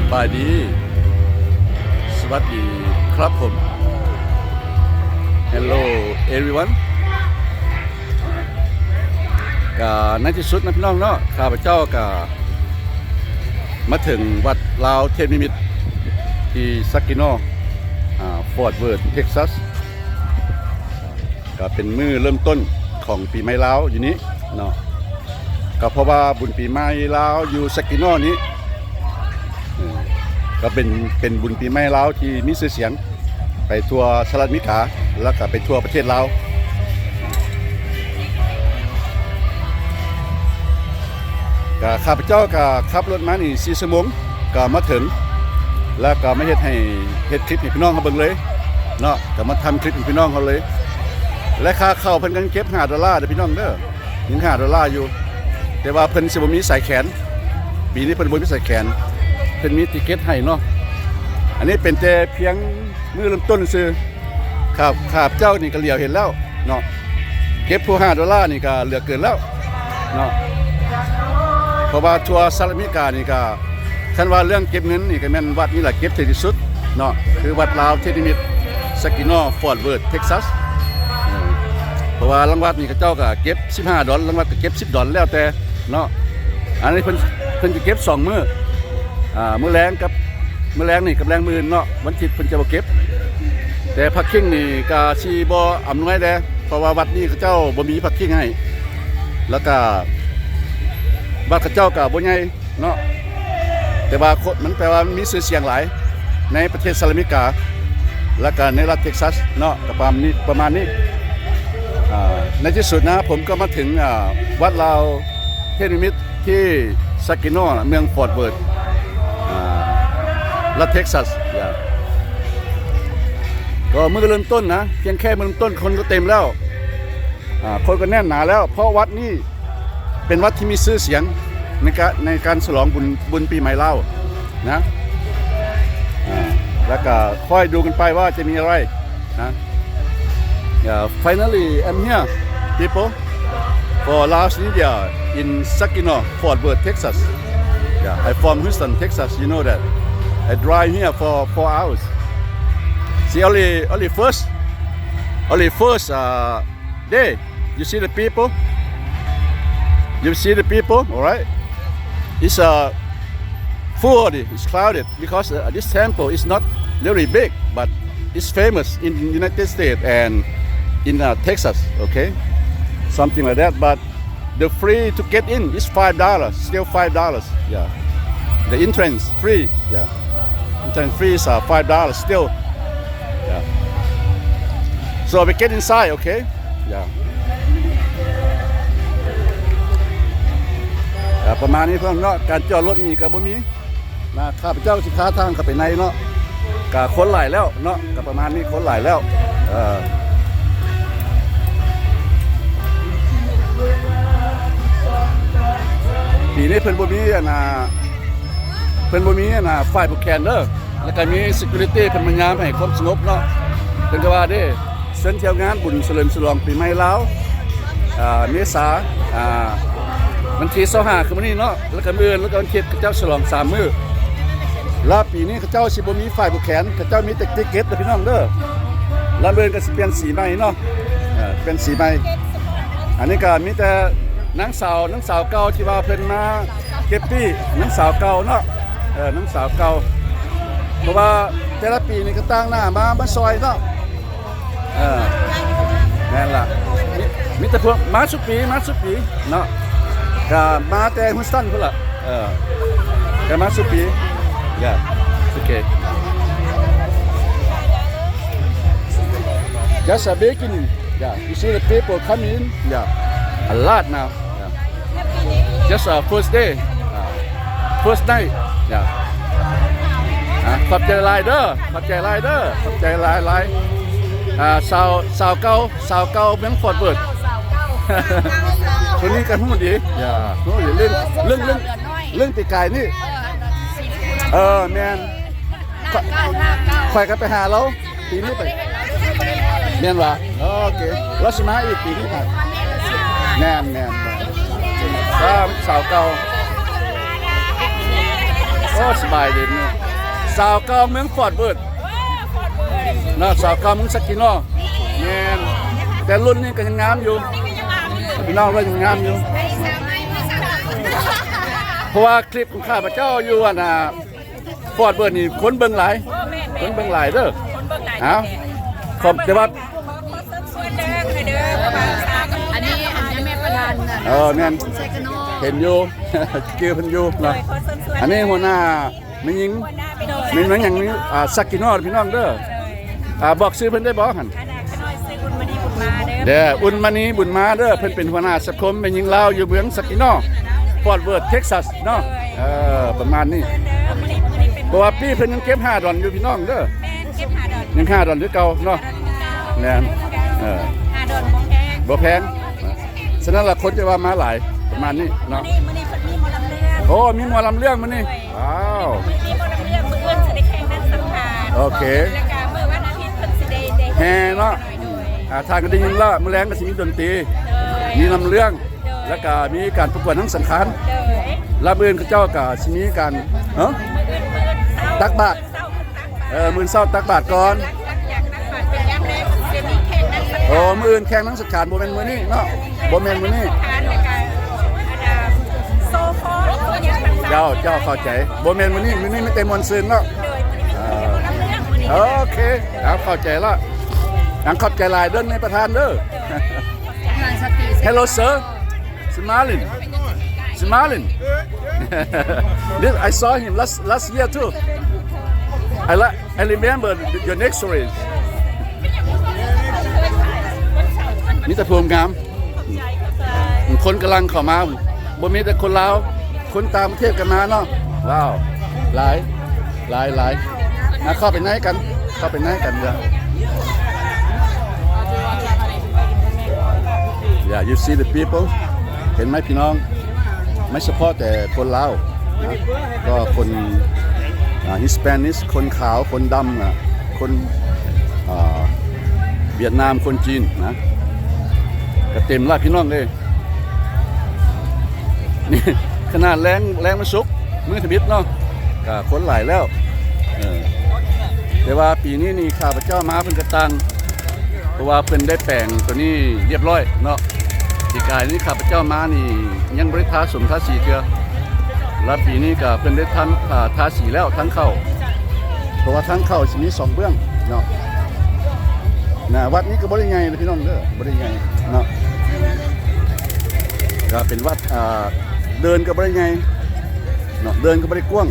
ສະບາຍດີ ສະຫວັດດີຄັບຜົມ Hello everyone. ກະໃນທີ່ສຸດນະພີ່ນ້ອງເນາະ ຂ້າພະເຈົ້າກະມາເຖິງວັດລາວເທບນິມິດ ທີ່ Saginaw ອາ Fort Worth Texas. ກະເປັນມື້ເລີ່ມຕົ້ນຂອງປີໃໝ່ລາວຢູ່ນີ້ເນາະ ກະເພາະວ່າບຸນປີໃໝ່ລາວຢູ່ Saginaw ນີ້ ເອີ ກະເປັນ ເປັນບຸນປີໃໝ່ລາວທີ່ມີຊື່ສຽງໄປທົ່ວສະຫະລັດອາເມລິກາ ແລ້ວກະໄປທົ່ວປະເທດລາວ. ກະຂ້າພະເຈົ້າກະຂັບລົດມານີ້ສີ່ຊົ່ວໂມງ ກະມາເຖິງ ແລ້ວກະມາເຮັດໃຫ້ ເຮັດຄລິບໃຫ້ພີ່ນ້ອງເຮົາເບິ່ງເລີຍເນາະ ກະມາທຳຄລິບໃຫ້ພີ່ນ້ອງເຮົາເລີຍ. ແລະ ຄ່າເຂົ້າເພິ່ນກະຍັງເກັບຫ້າໂດລາເດີພີ່ນ້ອງເດີ ຍັງຫ້າໂດລາຢູ່ ແຕ່ວ່າເພິ່ນຊິບໍ່ມີສາຍແຂນ ປີນີ້ເພິ່ນບໍ່ມີສາຍແຂນ ເພິ່ນມີຕິເກັດໃຫ້ເນາະ. ອັນນີ້ເປັນແຕ່ພຽງມື້ເລີ່ມຕົ້ນຊື່ ຂ້າ ຂ້າພະເຈົ້ານີ້ກະຫຼຽວເຫັນແລ້ວເນາະ ເກັບຜູ້ຫ້າໂດລານີ້ກະເຫຼືອເກີນແລ້ວເນາະ ເພາະວ່າທົ່ວສະຫະລັດອາເມລິການີ້ກະ ຄັນວ່າເລື່ອງເກັບເງິນນີ້ກະແມ່ນວັດນີ້ລະເກັບຖືກທີ່ສຸດເນາະ ຄືວັດລາວເທບນິມິດ Saginaw Fort Worth Texas. ເອີ ເພາະວ່າລາງວັດນີ້ເຂົາເຈົ້າກະເກັບສິບຫ້າດອນ ລາງວັດກະເກັບສິບດອນ ແລ້ວແຕ່ເນາະ. ອັນນີ້ເພິ່ນ ເພິ່ນຈະເກັບສອງມື້ ອາ ມື້ແລງກັບ ມື້ແລງນີ້ກັບແລງມື້ອື່ນເນາະ ວັນທິດເພິ່ນຈະບໍ່ເກັບ. ແຕ່ພາກກິ້ງນີ້ກະຊິບໍ່ອຳນວຍແດ່ ເພາະວ່າວັດນີ້ເຂົາເຈົ້າບໍ່ມີພາກກິ້ງໃຫ້ ແລ້ວກະວັດເຂົາເຈົ້າກະບໍ່ໃຫຍ່ ເນາະ ແຕ່ວ່າຄົນ ມັນແປວ່າມັນມີຊື່ສຽງຫຼາຍໃນປະເທດສະຫະລັດອາເມລິກາ ແລ້ວກະໃນລັດເທັກຊັສເນາະ ກະປະມານນີ້ ປະມານນີ້. ອາ ໃນທີ່ສຸດນະ ຜົມກະມາເຖິງ ອາ ວັດລາວເທບນິມິດທີ່ Saginaw ເມືອງ Fort Worth ອາ ລັດເທັກຊັສ. ກະມື້ເລີ່ມຕົ້ນນະ ພຽງແຄ່ມື້ເລີ່ມຕົ້ນຄົນກະເຕັມແລ້ວ ອາ ຄົນກະແໜ້ນໜາແລ້ວ ເພາະວັດນີ້ເປັນວັດທີ່ມີຊື່ສຽງໃນການ ໃນການສະຫຼອງບຸນ ບຸນປີໃໝ່ລາວນະ. ອາ ແລ້ວກະຄອຍດູກັນໄປວ່າຈະມີອະໄລນະ. Uh, finally, I'm here, people, for Laos New Year in Saginaw, Fort Worth, Texas. Yeah, I'm from Houston, Texas, you know that. I drive here for four hours. See, only, only first, only first, uh, day, you see the people? You see the people, all right? It's, uh, full already, it's crowded because, uh, this temple is not really big, but it's famous in United States and in, uh, Texas, okay? Something like that, but the free to get in is five dollars, still five dollars. Yeah. The entrance free. Yeah. Entrance fee is, uh, five dollars still. Yeah. So we get inside, okay? Yeah. ກະປະມານນີ້ເພິ່ນເນາະ ການຈອດລົດນີ້ກະບໍ່ມີນະ. ຂ້າພະເຈົ້າຊິພາທາງເຂົ້າໄປໃນເນາະ ກະຄົນຫຼາຍແລ້ວເນາະ ກະປະມານນີ້ ຄົນຫຼາຍແລ້ວ. ເອີ ປີນີ້ເພິ່ນບໍ່ມີອັນນ່າ ເພິ່ນບໍ່ມີອັນນ່າ ຝ່າຍຜູກແຂນເດີ ແລ້ວກະມີ security ເພິ່ນມາຍາມໃຫ້ຄວາມສະຫງົບເນາະ. ເພິ່ນກະວ່າເດ້ ເຊີນທ່ຽວງານບຸນສະເຫຼີມສະຫຼອງປີໃໝ່ລາວ ອາ ເມສາ ອາ ວັນທີຊາວຫ້າຄືມື້ນີ້ເນາະ ແລ້ວກະມື້ອື່ນ ແລ້ວກະວັນທິດ ເຂົາເຈົ້າສະຫຼອງສາມມື້. ລະປີນີ້ເຂົາເຈົ້າຊິບໍ່ມີຝ່າຍຜູກແຂນ ເຂົາເຈົ້າມີແຕ່ຕິກເກັດເດີພີ່ນ້ອງເດີ. ລະມື້ອື່ນກະຊິປ່ຽນສີໃໝ່ເນາະ ເອີ ປ່ຽນສີໃໝ່. ອັນນີ້ກະມີແຕ່ນາງສາວ ນາງສາວເກົ່າທີ່ວ່າເພິ່ນມາເກັບປີ້ ນາງສາວເກົ່າເນາະ ເອີ ນາງສາວເກົ່າ ເພາະວ່າແຕ່ລະປີນີ້ກະຕ່າງໜ້າມາ ມາຊ່ອຍເນາະ. ເອີ ແມ່ນລະ ມີ ມີແຕ່ພວກມາສູ່ປີ ມາສູ່ປີເນາະ ກະມາແຕ່ Houston ພຸ້ນລະ ເອີ ກະມາສູ່ປີ. Yeah, it's okay. Just a beginning. Yeah, you see the people coming. Yeah, a lot now. Yeah. Just, uh, first day, uh, first night. Yeah. ອ່າ ຂອບໃຈຫຼາຍເດີ ຂອບໃຈຫຼາຍເດີ ຂອບໃຈຫຼາຍໆ. ອ່າ ສາວ ສາວເກົ່າ ສາວເກົ່າເມືອງ Fort Worth. ຄົນນີ້ກະຮູ້ດີ ຢາ ຮູ້ດີ ເລື່ອງ ເລື່ອງ ເລື່ອງ ເລື່ອງປີກາຍນີ້. ເອີ ແມ່ນ. ຂ້ອຍກະໄປຫາລາວປີນີ້ໄປ. ແມ່ນຫວາ? ໂອເຄ ລາວຊິມາອີກປີນີ້ໄປ. ແມ່ນໆໆ. ສາວ ສາວເກົ່າ. ໂອ້ ສະບາຍດີ ສາວເກົ່າເມືອງຟອດເວີດເນາະ ສາວເກົ່າເມືອງຊັກກິນໍ ແມ່ນ ແຕ່ລຸ້ນນີ້ກໍຍັງງາມຢູ່ ພີ່ນ້ອງວ່າຍັງງາມຢູ່ ເພາະວ່າຄລິບຂອງຂ້າພະເຈົ້າຢູ່ອັນນ່າ ຟອດເວີດນີ້ຄົນເບິ່ງຫຼາຍ ຄົນເບິ່ງຫຼາຍເດີ ເອົ້າ ຂອບ ແຕ່ວ່າ ອັນນີ້ ອັນນີ້ແມ່ປະທານ ເອີ ແມ່ນ ເຫັນຢູ່ ຈື່ເພິ່ນຢູ່ເນາະ ອັນນີ້ຫົວໜ້າແມ່ຍິງ ແມ່ນຫຍັງ ອ່າ ຊັກກິນໍ ພີ່ນ້ອງເດີ ອ່າ ບອກຊື່ເພິ່ນໄດ້ບໍ່ຫັ້ນ ເດີ ອຸ່ນມະນີ ບຸນມາເດີ ເພິ່ນເປັນຫົວໜ້າສະຄົມແມ່ຍິງລາວຢູ່ເມືອງຊັກກິນໍ ຟອດເວີດ ເທັກຊັສເນາະ ເອີ ປະມານນີ້ ເພາະວ່າປີ້ເພິ່ນຍັງເກັບຫ້າດອນຢູ່ ພີ່ນ້ອງເດີ ຍັງຫ້າດອນຄືເກົ່າເນາະ ແມ່ນ ເອີ ຫ້າດອນບໍ່ແພງ ບໍ່ແພງ ສະນັ້ນລະຄົນຈະວ່າມາຫຼາຍ ປະມານນີ້ເນາະ ມື້ນີ້ ມື້ນີ້ເພິ່ນມີໝໍລຳເລື່ອງ ໂອ້ ມີໝໍລຳເລື່ອງມື້ນີ້ ວ້າວ ມີໝໍລຳເລື່ອງ ມື້ອື່ນຊິໄດ້ແຂ່ງນັກສັງຂານ ໂອເຄ ແລ້ວກະມື້ວັນອາທິດເພິ່ນຊິໄດ້ ໄດ້ແຫ່ເນາະ ໂດຍ ອ່າ ທ່ານກໍໄດ້ຍິນລະ ມື້ແລງກໍຊິມີດົນຕີ ໂດຍ ມີລຳເລື່ອງ ໂດຍ ແລ້ວກະມີການປະກວດນັກສັງຂານ ໂດຍ ລະມື້ອື່ນເຂົາເຈົ້າກໍຊິມີການ ເອີ ມື້ອື່ນ ມື້ອື່ນເຊົ້າ ຕັກບາດ ເອີ ມື້ເຊົ້າຕັກບາດກ່ອນ ຫຼັງຈາກຕັກບາດເປັນຍາມແລງ ຊິມີແຂ່ງນັກສັງຂານ ໂອ້ ມື້ອື່ນແຂ່ງນັກສັງຂານ ບໍ່ແມ່ນມື້ນີ້ເນາະ ບໍ່ແມ່ນມື້ນີ້ ແຂ່ງນັກສັງຂານ ແລ້ວກະ ອັນນ່າ ໂຊຟອນ ໂຊຫຍັງຕ່າງໆ ເຈົ້າ ເຈົ້າເຂົ້າໃຈ ບໍ່ແມ່ນມື້ນີ້ ມື້ນີ້ມີແຕ່ມ່ວນຊື່ນເນາະ ໂດຍ ມື້ນີ້ມີແຕ່ໝໍລຳເລື່ອງ ມື້ນີ້ ໂອເຄ ເອົາ ເຂົ້າໃຈລະ ຍັງຂອບໃຈຫຼາຍເດີ ແມ່ປະທານເດີ Hello sir. Smiling. Smiling. This, I saw him last, last year too. I li-, I remember your next story. ມີແຕ່ຜູ້ງາມ ຄົນກຳລັງເຂົ້າມາ ບໍ່ມີແຕ່ຄົນລາວ ຄົນຕ່າງປະເທດກໍມາເນາະ ວ້າວ ຫຼາຍ ຫຼາຍໆ ມາເຂົ້າໄປໃນກັນ ເຂົ້າໄປໃນກັນເດີ Yeah, you see the people ເຫັນໄໝພີ່ນ້ອງ ໄມ່ສະເພາະແຕ່ຄົນລາວນະ ກໍຄົນ ອ່າ Hispanic ຄົນຂາວ ຄົນດຳນະ ຄົນ ອ່າ ຫວຽດນາມ ຄົນຈີນນະ ກໍເຕັມລະພີ່ນ້ອງເອີຍ. ນີ້ຂະໜາດແລງ ແລງວັນສຸກ ມື້ທຳອິດເນາະ ກະຄົນຫຼາຍແລ້ວ ເອີ ແຕ່ວ່າປີນີ້ນີ້ຂ້າພະເຈົ້າມາເພິ່ນກະຕ່າງ ເພາະວ່າເພິ່ນໄດ້ແປງໂຕນີ້ລຽບລ້ອຍເນາະ ປີກາຍນີ້ຂ້າພະເຈົ້າມານີ້ຍັງບໍ່ໄດ້ທາສົມທາສີເທື່ອ ລະປີນີ້ກະເພິ່ນໄດ້ທາ ອ່າ ທາສີແລ້ວທາງເຂົ້າ ເພາະວ່າທາງເຂົ້າຊິມີສອງເບື້ອງເນາະ ນະ ວັດນີ້ກໍບໍ່ໄດ້ໃຫຍ່ເດີພີ່ນ້ອງເດີ ບໍ່ໄດ້ໃຫຍ່ເນາະ ກໍເປັນວັດ ອ່າ ເດີ່ນກໍບໍ່ໄດ້ໃຫຍ່ເນາະ ເດີ່ນກໍບໍ່ໄດ້ກວ້າງ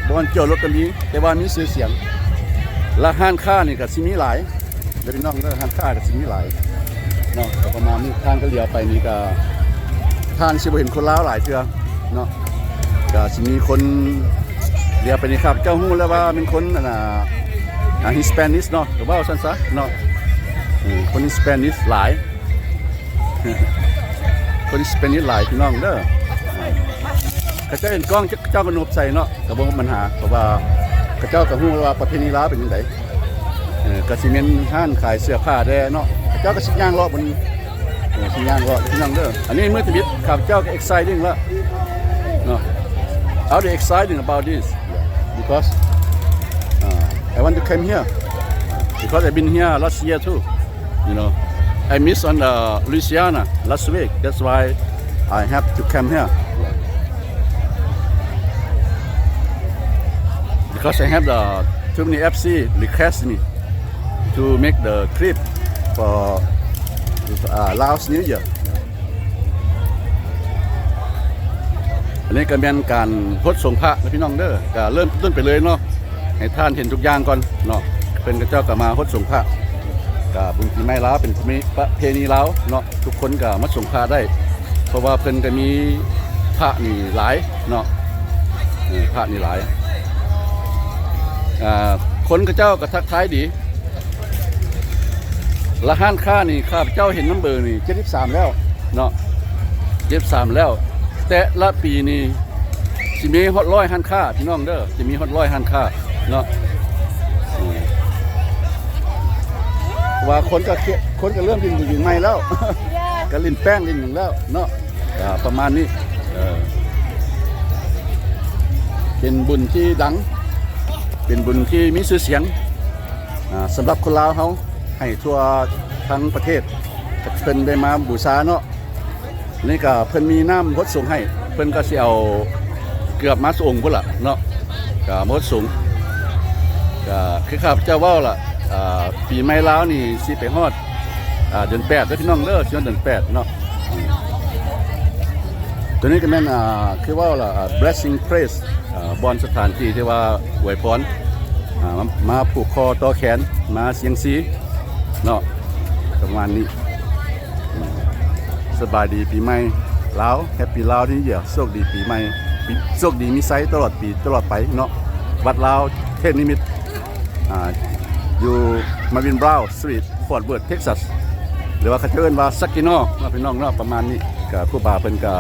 ບ່ອນຈອດລົດກໍມີ ແຕ່ວ່າມີຊື່ສຽງ ລະຮ້ານຄ້ານີ້ກໍຊິມີຫຼາຍເດີພີ່ນ້ອງເດີ ຮ້ານຄ້າກໍຊິມີຫຼາຍເນາະ ກໍປະມານນີ້ ທ່ານກໍຫຼຽວໄປນີ້ກໍ ທ່ານຊິບໍ່ເຫັນຄົນລາວຫຼາຍເທື່ອເນາະ ກໍຊິມີຄົນ ຫຼຽວໄປນີ້ ຂ້າພະເຈົ້າຮູ້ແລ້ວວ່າແມ່ນຄົນ ອັນນ່າ ອ່າ Hispanic ເນາະ ກໍເວົ້າຊັ້ນຊະເນາະ ເອີ ຄົນ Hispanic ຫຼາຍ ຄົນ Hispanic ຫຼາຍພີ່ນ້ອງເດີ ເຂົາເຈົ້າເຫັນກ້ອງ ເຂົາເຈົ້າກໍນົບໃສ່ເນາະ ກໍບໍ່ມີບັນຫາ ເພາະວ່າເຂົາເຈົ້າກໍຮູ້ແລ້ວວ່າປະເພນີລາວເປັນຈັ່ງໃດ ເອີ ກໍຊິແມ່ນຮ້ານຂາຍເສື້ອຜ້າແດ່ເນາະ ເຂົາເຈົ້າກໍຊິຍ່າງເລາະບນ ເອີ ຊິຍ່າງເລາະພີ່ນ້ອງເດີ ອັນນີ້ມື້ທຳອິດ ຂ້າພະເຈົ້າກໍ exciting ລະເນາະ How they exciting about this? Because, uh, I want to come here because I've been here last year too. You know, I miss on the Louisiana last week. That's why I have to come here. Because I have the too many FC request me to make the clip for, uh, Laos New Year. ອັນນີ້ກໍແມ່ນການຫົດສົງພະນະພີ່ນ້ອງເດີ ກໍເລີ່ມຕົ້ນໄປເລີຍເນາະ ໃຫ້ທ່ານເຫັນທຸກຢ່າງກ່ອນເນາະ ເພິ່ນເຂົາເຈົ້າກໍມາຫົດສົງພະ ກໍບຸນປີໃໝ່ລາວ ເປັນປະເພນີລາວເນາະ ທຸກຄົນກໍມາສົງພະໄດ້ ເພາະວ່າເພິ່ນກໍມີພະນີ້ຫຼາຍເນາະ ເອີ ພະນີ້ຫຼາຍ ອ່າ ຄົນເຂົາເຈົ້າກໍທັກທາຍດີ ລະຮ້ານຄ້ານີ້ ຂ້າພະເຈົ້າເຫັນນຳເບີນີ້ ເຈັດສິບສາມແລ້ວເນາະ ເຈັດສິບສາມແລ້ວ ແຕ່ລະປີນີ້ຊິມີຮອດຮ້ອຍຮ້ານຄ້າ ພີ່ນ້ອງເດີ ຊິມີຮອດຮ້ອຍຮ້ານຄ້າເນາະ ອືມ ວ່າຄົນກໍ ຄົນກໍເລີ່ມຫຼິ້ນບຸນປີໃໝ່ແລ້ວ ກໍຫຼິ້ນແປ້ງຫຼິ້ນຫຍັງແລ້ວເນາະ ກໍປະມານນີ້ ເອີ. ເປັນບຸນທີ່ດັງ ເປັນບຸນທີ່ມີຊື່ສຽງ ອາ ສຳລັບຄົນລາວເຮົາ ໃຫ້ທົ່ວທັງປະເທດ ເພິ່ນໄດ້ມາບູຊາເນາະ. ນີ້ກະເພິ່ນມີນ້ຳຫົດສົງໃຫ້ ເພິ່ນກະຊິເອົາເກືອບມາສະອົງພຸ້ນລະເນາະ ກະມາຫົດສົງ. ກະຄືຂ້າພະເຈົ້າເວົ້າລະ ອາ ປີໃໝ່ລາວນີ້ຊິໄປຮອດ ອາ ເດືອນແປດເດີພີ່ນ້ອງເດີ ຊິຮອດເດືອນແປດເນາະ. ອືມ ໂຕນີ້ກະແມ່ນ ອາ ຄືເວົ້າລະ ອາ Blessing Place ອາ ບ່ອນສະຖານທີ່ທີ່ວ່າອວຍພອນ ອາ ມາ ມາຜູກຄໍຕໍ່ແຂນ ມາສ່ຽງຊີເນາະ ປະມານນີ້. ອືມ ສະບາຍດີປີໃໝ່ລາວ Happy Lao New Year ໂຊກດີປີໃໝ່ ປີ ໂຊກດີມີໄຊຕະຫຼອດປີຕະຫຼອດໄປເນາະ. ວັດລາວເທບນິມິດ ອາ ຢູ່ Marvin Brown Street Fort Worth Texas ຫຼືວ່າເຂົາເຈົ້າເອີ້ນວ່າ Saginaw ເນາະ ພີ່ນ້ອງເນາະ ປະມານນີ້. ກະຄູບາເພິ່ນກະ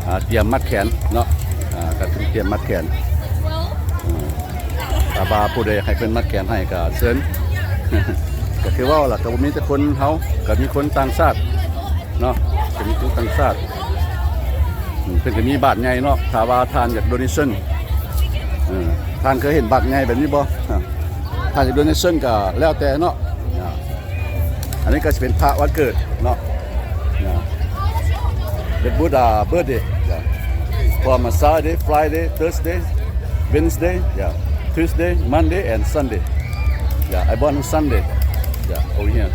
ອາ ຕຽມມັດແຂນເນາະ ອາ ກະເຕີຍມມັດແຂນ ອາ ຖ້າວ່າຜູ້ໃດໃຫ້ເພິ່ນມັດແຂນໃຫ້ກະເຊີນ. ກະຄືເວົ້າລະ ກະບໍ່ມີແຕ່ຄົນເຮົາ ກະມີຄົນຕ່າງຊາດເນາະ ກະມີຄົນຕ່າງຊາດ. ອືມ ເພິ່ນກະມີບາດໃຫຍ່ເນາະ ຖ້າວ່າທ່ານຢາກ donation ເອີ ທ່ານເຄີຍເຫັນບາດໃຫຍ່ແບບນີ້ບໍ່? ອາ ຖ້າຢາກ donation ກະແລ້ວແຕ່ເນາະ. ອາ ອັນນີ້ກະຊິເປັນພະວັນເກີດເນາະ ເປັນ Buddha birthday from Saturday, Friday, Thursday, Wednesday, yeah, Tuesday, Monday and Sunday. Yeah, I born on Sunday. Yeah, over here.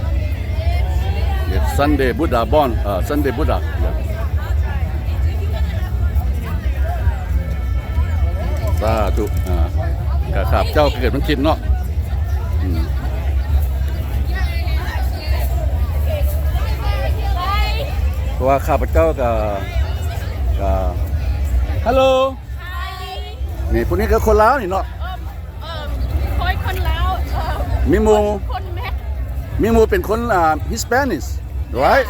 Yes, Sunday Buddha born, uh, Sunday Buddha. Yeah. ສາທຸ ອາ ກະຂ້າພະເຈົ້າເກີດວັນທິດເນາະ. ອືມ ເພາະວ່າຂ້າພະເຈົ້າກະ ກະ Hello ນີ້ ພວກນີ້ກະຄົນລາວນີ້ເນາະ. ເອີ ເອີ ຂ້ອຍຄົນລາວ ເອີ ມີໝູ່ ຄົນແມັກ ມີໝູ່ເປັນຄົນ ອາ Hispanic, right?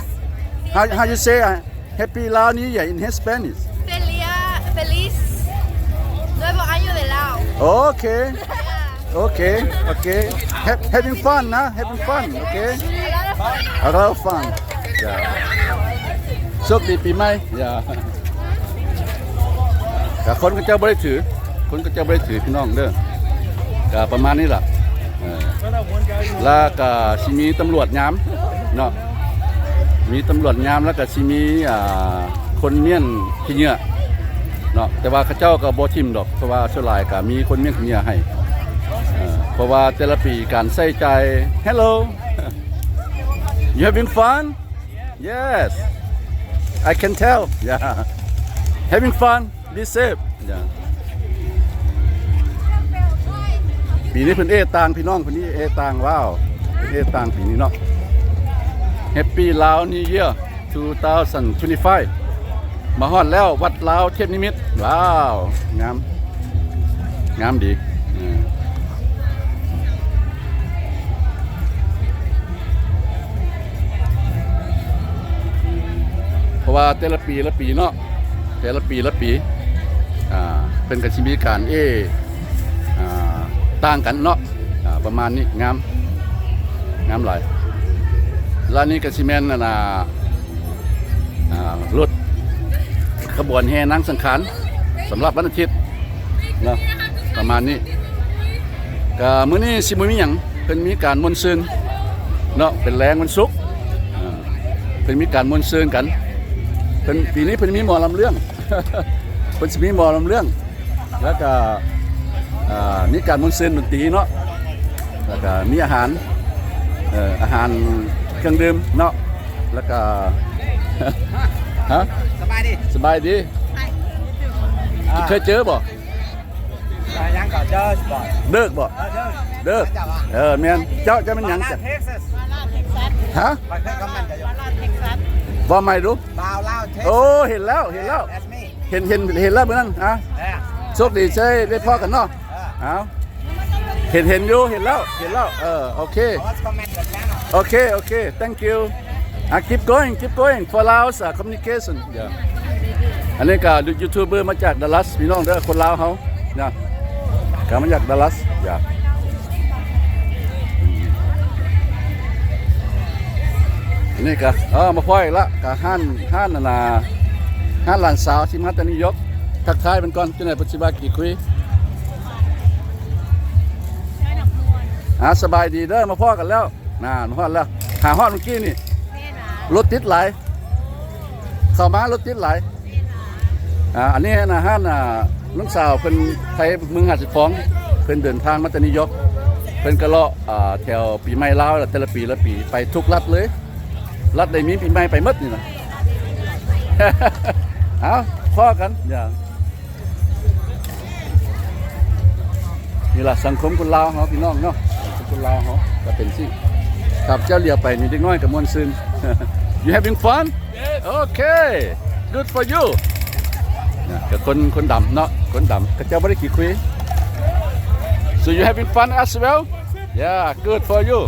How, how you say, uh, Happy Lao New Year in Hispanic? Felia-, Feliz Nuevo Año de Lao. ໂອເຄ ໂອເຄ ໂອເຄ Ha-, having fun ນະ having fun. ໂອເຄ A lot of fun. A lot of fun. Yeah. ໂຊກດີປີໃໝ່. Yeah. ກະຄົນເຂົາເຈົ້າບໍ່ໄດ້ຖື ຄົນເຂົາເຈົ້າບໍ່ໄດ້ຖືພີ່ນ້ອງເດີ ກະປະມານນີ້ລະ. ເອີ ລະກະຊິມີຕຳຫຼວດຍາມເນາະ ມີຕຳຫຼວດຍາມ ລະກະຊິມີ ອ່າ ຄົນມ້ຽນຂີ້ເຫຍື້ອເນາະ ແຕ່ວ່າເຂົາເຈົ້າກະບໍ່ຖິ້ມດອກ ເພາະວ່າສ່ວນຫຼາຍກະມີຄົນມ້ຽນຂີ້ເຫຍື້ອໃຫ້. ເອີ ເພາະວ່າແຕ່ລະປີການໃຊ້ຈ່າຍ Hello, you having fun? Yes, I can tell. Yeah, having fun. Be safe. Yeah. ປີນີ້ເພິ່ນເອຕ່າງພີ່ນ້ອງ ປີນີ້ເອຕ່າງ ວ້າວ ເພິ່ນເອຕ່າງປີນີ້ເນາະ. Happy Lao New Year two thousand twenty-five. ມາຮອດແລ້ວ ວັດລາວເທບນິມິດ. ວ້າວ ງາມ ງາມດີ. ເອີ ເພາະວ່າແຕ່ລະປີລະປີເນາະ ແຕ່ລະປີລະປີ ອ່າ ເພິ່ນກະຊິມີການເອ ອ່າ ຕ່າງກັນເນາະ ອ່າ ປະມານນີ້. ງາມ ງາມຫຼາຍ. ລະນີ້ກະຊິແມ່ນ ອັນນ່າ ອ່າ ລົດຂະບວນແຫ່ນາງສັງຂານ ສຳລັບວັນອາທິດເນາະ ປະມານນີ້. ກະມື້ນີ້ຊິບໍ່ມີຫຍັງ ເພິ່ນມີການມ່ວນຊື່ນເນາະ ເປັນແລງວັນສຸກ ອ່າ ເພິ່ນມີການມ່ວນຊື່ນກັນ. ເພິ່ນ ປີນີ້ເພິ່ນມີໝໍລຳເລື່ອງ ເພິ່ນຊິມີໝໍລຳເລື່ອງ ລະກະ ອ່າ ມີການມ່ວນຊື່ນດົນຕີເນາະ ລະກະມີອາຫານ ເອີ ອາຫານເຄື່ອງດື່ມເນາະ ລະກະ ຮະ ສະບາຍດີ ສະບາຍດີ. ເຄີຍເຈີບໍ່? ເດີກບໍ່? ເດີກ ເດີກ ເອີ ແມ່ນ. ເຈົ້າ ເຈົ້າແມ່ນຫຍັງ? ຮະ? ເວົ້າໃໝ່ດູ. ໂອ້ ເຫັນແລ້ວ ເຫັນແລ້ວ ເຫັນ ເຫັນ ເຫັນແລ້ວມື້ນັ້ນ. ໂຊກດີທີ່ໄດ້ພໍ້ກັນເນາະ. ເອົາ ເຫັນ ເຫັນຢູ່ ເຫັນແລ້ວ ເຫັນແລ້ວ. ເອີ ໂອເຄ ໂອເຄ ໂອເຄ thank you. ອ່າ keep going, keep going for Laos, uh, communication. Yeah. ອັນນີ້ກະຢູທູບເບີມາຈາກດາລັສ ພີ່ນ້ອງເດີ ຄົນລາວເຮົານະ ກະມາຈາກດາລັສ. Yeah. ອັນນີ້ກະ ເອີ ມາພໍ້ອີກລະ ກະຮ້ານ ຮ້ານ ອັນນ່າ ຮ້ານຫຼານສາວທີ່ມາແຕ່ນິວຢອກ ທັກທາຍເພິ່ນກ່ອນ ຈັ່ງໃດເພິ່ນຊິວ່າກີ່ຄຸຍ. ອ່າ ສະບາຍດີເດີ ມາພໍ້ກັນແລ້ວ. ນານ ຮອດແລ້ວ ຫາຮອດມື້ກີ້ນີ້ ລົດຕິດຫຼາຍ ເຂົ້າມາລົດຕິດຫຼາຍ. ອ່າ ອັນນີ້ນະ ຮ້ານ ອ່າ ນ້ອງສາວເພິ່ນໄທເມືອງຫາດຊາຍຟອງ ເພິ່ນເດີນທາງມາແຕ່ນິວຢອກ ເພິ່ນກະເລາະ ອ່າ ແຖວປີໃໝ່ລາວ ແຕ່ລະປີລະປີ ໄປທຸກລັດເລີຍ ລັດໃດມີປີໃໝ່ໄປໝົດນີ້ນະ. ເອົາ ພໍ້ກັນ ຢ່າ ນີ້ລະສັງຄົມຄົນລາວເຮົາ ພີ່ນ້ອງເນາະ ສັງຄົມຄົນລາວເຮົາກະເປັນຊີ້. ຂ້າພະເຈົ້າຫຼຽວໄປນີ້ ເດັກນ້ອຍກະມ່ວນຊື່ນ. You having fun? Yes. Okay. Good for you. ນະ ກະຄົນ ຄົນດຳເນາະ ຄົນດຳ ເຂົາເຈົ້າບໍ່ໄດ້ຂີ້ຄຸຍ. So you having fun as well? Yeah, good for you.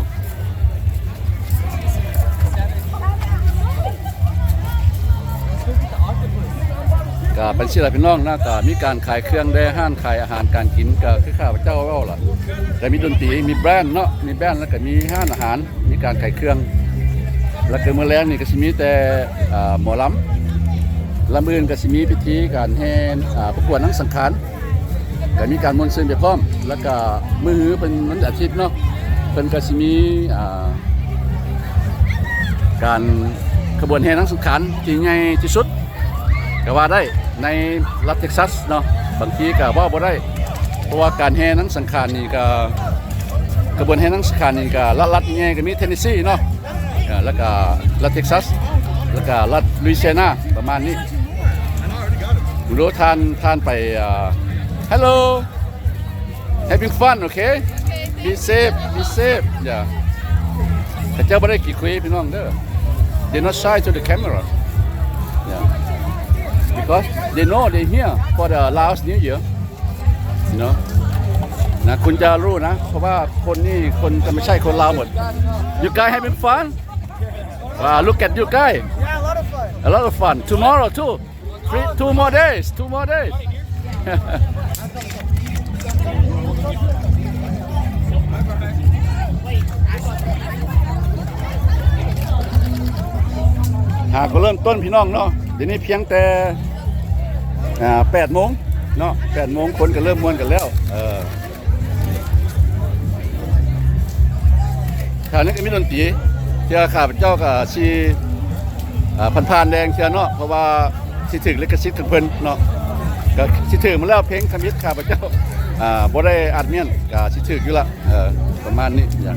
ກະເປັນຊີ້ລະພີ່ນ້ອງນະ ກະມີການຂາຍເຄື່ອງແດ່ ຮ້ານຂາຍອາຫານການກິນ ກະຄືຂ້າພະເຈົ້າເວົ້າລະ ກະມີດົນຕີ ມີແບນເນາະ ມີແບນ ແລ້ວກະມີຮ້ານອາຫານ ມີການຂາຍເຄື່ອງ. ແລ້ວກະມື້ແລງນີ້ກະຊິມີແຕ່ ອ່າ ໝໍລຳ ລຳອື່ນກະຊິມີພິທີການແຫ່ ອ່າ ປະກວດນາງສັງຂານ ກະມີການມ່ວນຊື່ນໄປພ້ອມ. ແລ້ວກະມື້ຮືເປັນວັນອາທິດເນາະ ເພິ່ນກະຊິມີ ອ່າ ການຂະບວນແຫ່ນາງສັງຂານທີ່ໃຫຍ່ທີ່ສຸດກະວ່າໄດ້ໃນລັດເທັກຊັສເນາະ. ບາງທີກະເວົ້າບໍ່ໄດ້ ເພາະວ່າການແຫ່ນາງສັງຂານນີ້ກະ ຂະບວນແຫ່ນາງສັງຂານນີ້ກະລັດ ລັດໃຫຍ່ກະມີເທນເນຊີເນາະ ເອີ ແລ້ວກະລັດເທັກຊັສ ແລ້ວກະລັດລຸຍຊີອານາ ປະມານນີ້. ບໍ່ຮູ້ທ່ານ ທ່ານໄປ ອ່າ Hello. Having fun, okay? Be safe, be safe. Yeah. ເຂົາເຈົ້າບໍ່ໄດ້ຂີ້ຄຸຍພີ່ນ້ອງເດີ. They not shy to the camera. Yeah. Because they know they here for the Laos New Year. You know? ນະ ຄຸນຈະຮູ້ນະ ເພາະວ່າຄົນນີ້ຄົນຈະໄມ່ໃຊ່ຄົນລາວໝົດ. You guys having fun? Wow, look at you guys. Yeah, a lot of fun. A lot of fun. Tomorrow too. Three, two more days, two more days. ຫາກໍເລີ່ມຕົ້ນພີ່ນ້ອງເນາະ. ດຽວນີ້ພຽງແຕ່ ອ່າ ແປດໂມງເນາະ ແປດໂມງ ຄົນກໍເລີ່ມມ່ວນກັນແລ້ວ. ເອີ ແຖວນີ້ກໍມີດົນຕີ ເທື່ອຂ້າພະເຈົ້າກໍຊິ ອ່າ ຜ່ານໆແດ່ເທື່ອເນາະ ເພາະວ່າຊິຖືກລິຂະສິດຂອງເພິ່ນເນາະ. ກໍຊິຖືກມາແລ້ວ ເພງທຳອິດຂ້າພະເຈົ້າ ອ່າ ບໍ່ໄດ້ອັດມ້ຽນ ກໍຊິຖືກຢູ່ລະ. ເອີ ປະມານນີ້. Yeah.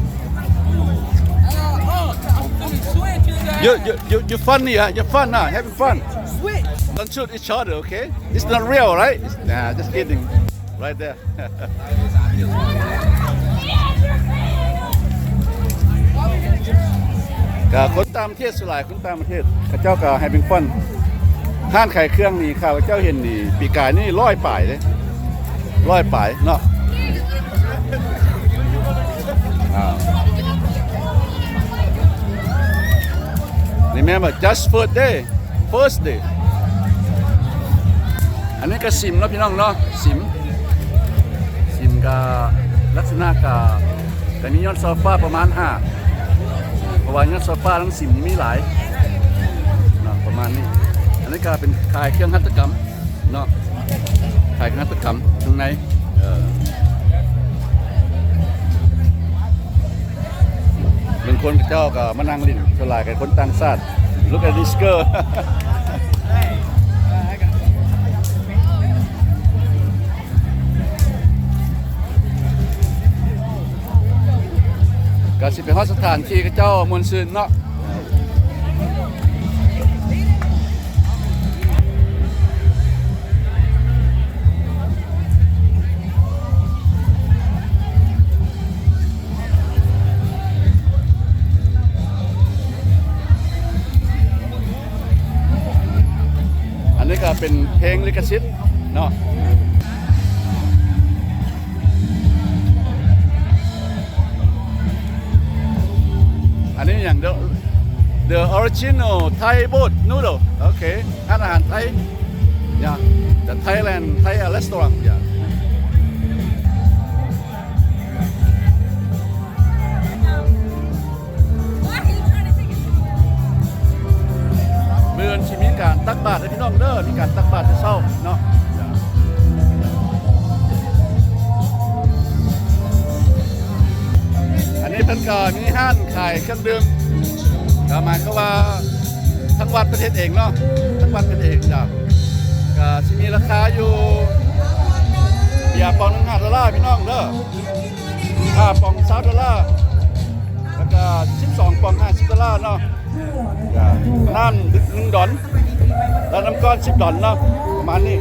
You, you, you, you funny, huh? You fun, huh? Having fun. Don't shoot each other, okay? It's not real, right? Nah, just kidding. Right there. ກະຄົນຕ່າງປະເທດສ່ວນຫຼາຍ ຄົນຕ່າງປະເທດ ເຂົາເຈົ້າກະ having fun. ຮ້ານຂາຍເຄື່ອງນີ້ ຂ້າພະເຈົ້າເຫັນນີ້ ປີກາຍນີ້ຮ້ອຍປາຍເດ້ ຮ້ອຍປາຍເນາະ. ອ່າ ນີ້ແມ່ນວ່າ just first day. First day. ອັນນີ້ກະສິມເນາະພີ່ນ້ອງເນາະ ສິມ ສິມກະລັກສະນະກະ ກະມີຍອດຊໍ່ຟ້າປະມານຫ້າ ເພາະວ່າຍອດຊໍ່ຟ້າທັງສິມນີ້ມີຫຼາຍເນາະ ປະມານນີ້. ອັນນີ້ກະເປັນຂາຍເຄື່ອງຫັດຖະກຳເນາະ ຂາຍເຄື່ອງຫັດຖະກຳຂ້າງໃນ. ເອີ ບາງຄົນເຂົາເຈົ້າກໍມານັ່ງຫຼິ້ນ ສ່ວນຫຼາຍກໍຄົນຕ່າງຊາດ. Look at this girl. ກໍຊິໄປຮອດສະຖານທີ່ເຂົາເຈົ້າມ່ວນຊື່ນເນາະ. ອັນນີ້ກໍເປັນເພງລິຂະສິດເນາະ. ອັນນີ້ຫຍັງ? The, the original Thai boat noodle. Okay. ຮ້ານອາຫານໄທ. Yeah. The Thailand Thai restaurant. Yeah. ມື້ອື່ນຊິມີການຕັກບາດເດີພີ່ນ້ອງເດີ. ມີການຕັກບາດແຕ່ເຊົ້າເນາະ. ກໍມີຮ້ານຂາຍເຄື່ອງດື່ມ ກໍໝາຍຄວາມວ່າທາງວັດເພິ່ນເຮັດເອງເນາະ ທາງວັດເຮັດເອງ. ເຈົ້າ ກໍຊິມີລາຄາຢູ່ ເບຍປ່ອງໜຶ່ງຫ້າໂດລາພີ່ນ້ອງເດີ ຫ້າປ່ອງຊາວໂດລາ ແລ້ວກໍສິບສອງປ່ອງຫ້າສິບໂດລາເນາະ. ກໍນ້ຳໜຶ່ງດອນ ແລ້ວນ້ຳກ້ອນສິບດອນເນາະ ປະມານນີ້.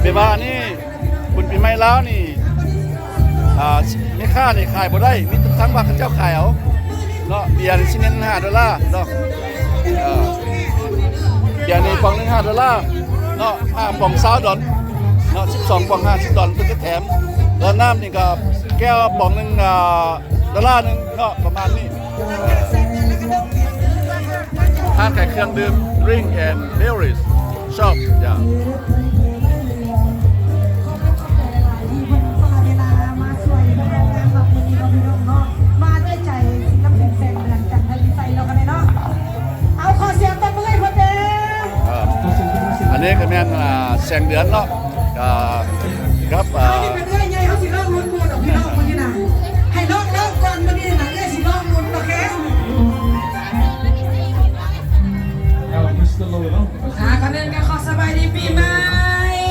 ແປວ່ານີ້ ບຸນປີໃໝ່ລາວນີ້ ອ່າ ແມ່ຄ້ານີ້ຂາຍບໍ່ໄດ້ ມີແຕ່ທາງວັດເຂົາເຈົ້າຂາຍເອົາເນາະ. ເບຍນີ້ຊິແມ່ນຫ້າໂດລາເນາະ ເອີ ເບຍນີ້ປ່ອງໜຶ່ງຫ້າໂດລາເນາະ ຫ້າປ່ອງຊາວດອນເນາະ ສິບສອງປ່ອງຫ້າສິບດອນ ເພິ່ນກໍແຖມ. ແລ້ວນ້ຳນີ້ກໍແກ້ວປ່ອງໜຶ່ງ ອ່າ ໂດລາໜຶ່ງເນາະ ປະມານນີ້. ຮ້ານຂາຍເຄື່ອງດື່ມ drink and beverage shop. ເຈົ້າ ເອີ ອັນນີ້ກໍແມ່ນ ອ່າ ແສງເດືອນເນາະ ກໍກັບ ອ່າ ເຮົາຊິໄປເລື້ອຍໃຫຍ່ ເຮົາຊິລອງລຸ້ນໝູ່ດອກພີ່ນ້ອງມື້ນີ້ນະ ໃຫ້ນ້ອງເວົ້າກ່ອນ ມື້ນີ້ນະ ເອື້ອຍຊິລອງລຸ້ນ ໂອເຄ. ອ່າ ກ່ອນອື່ນກໍຂໍສະບາຍດີປີໃໝ່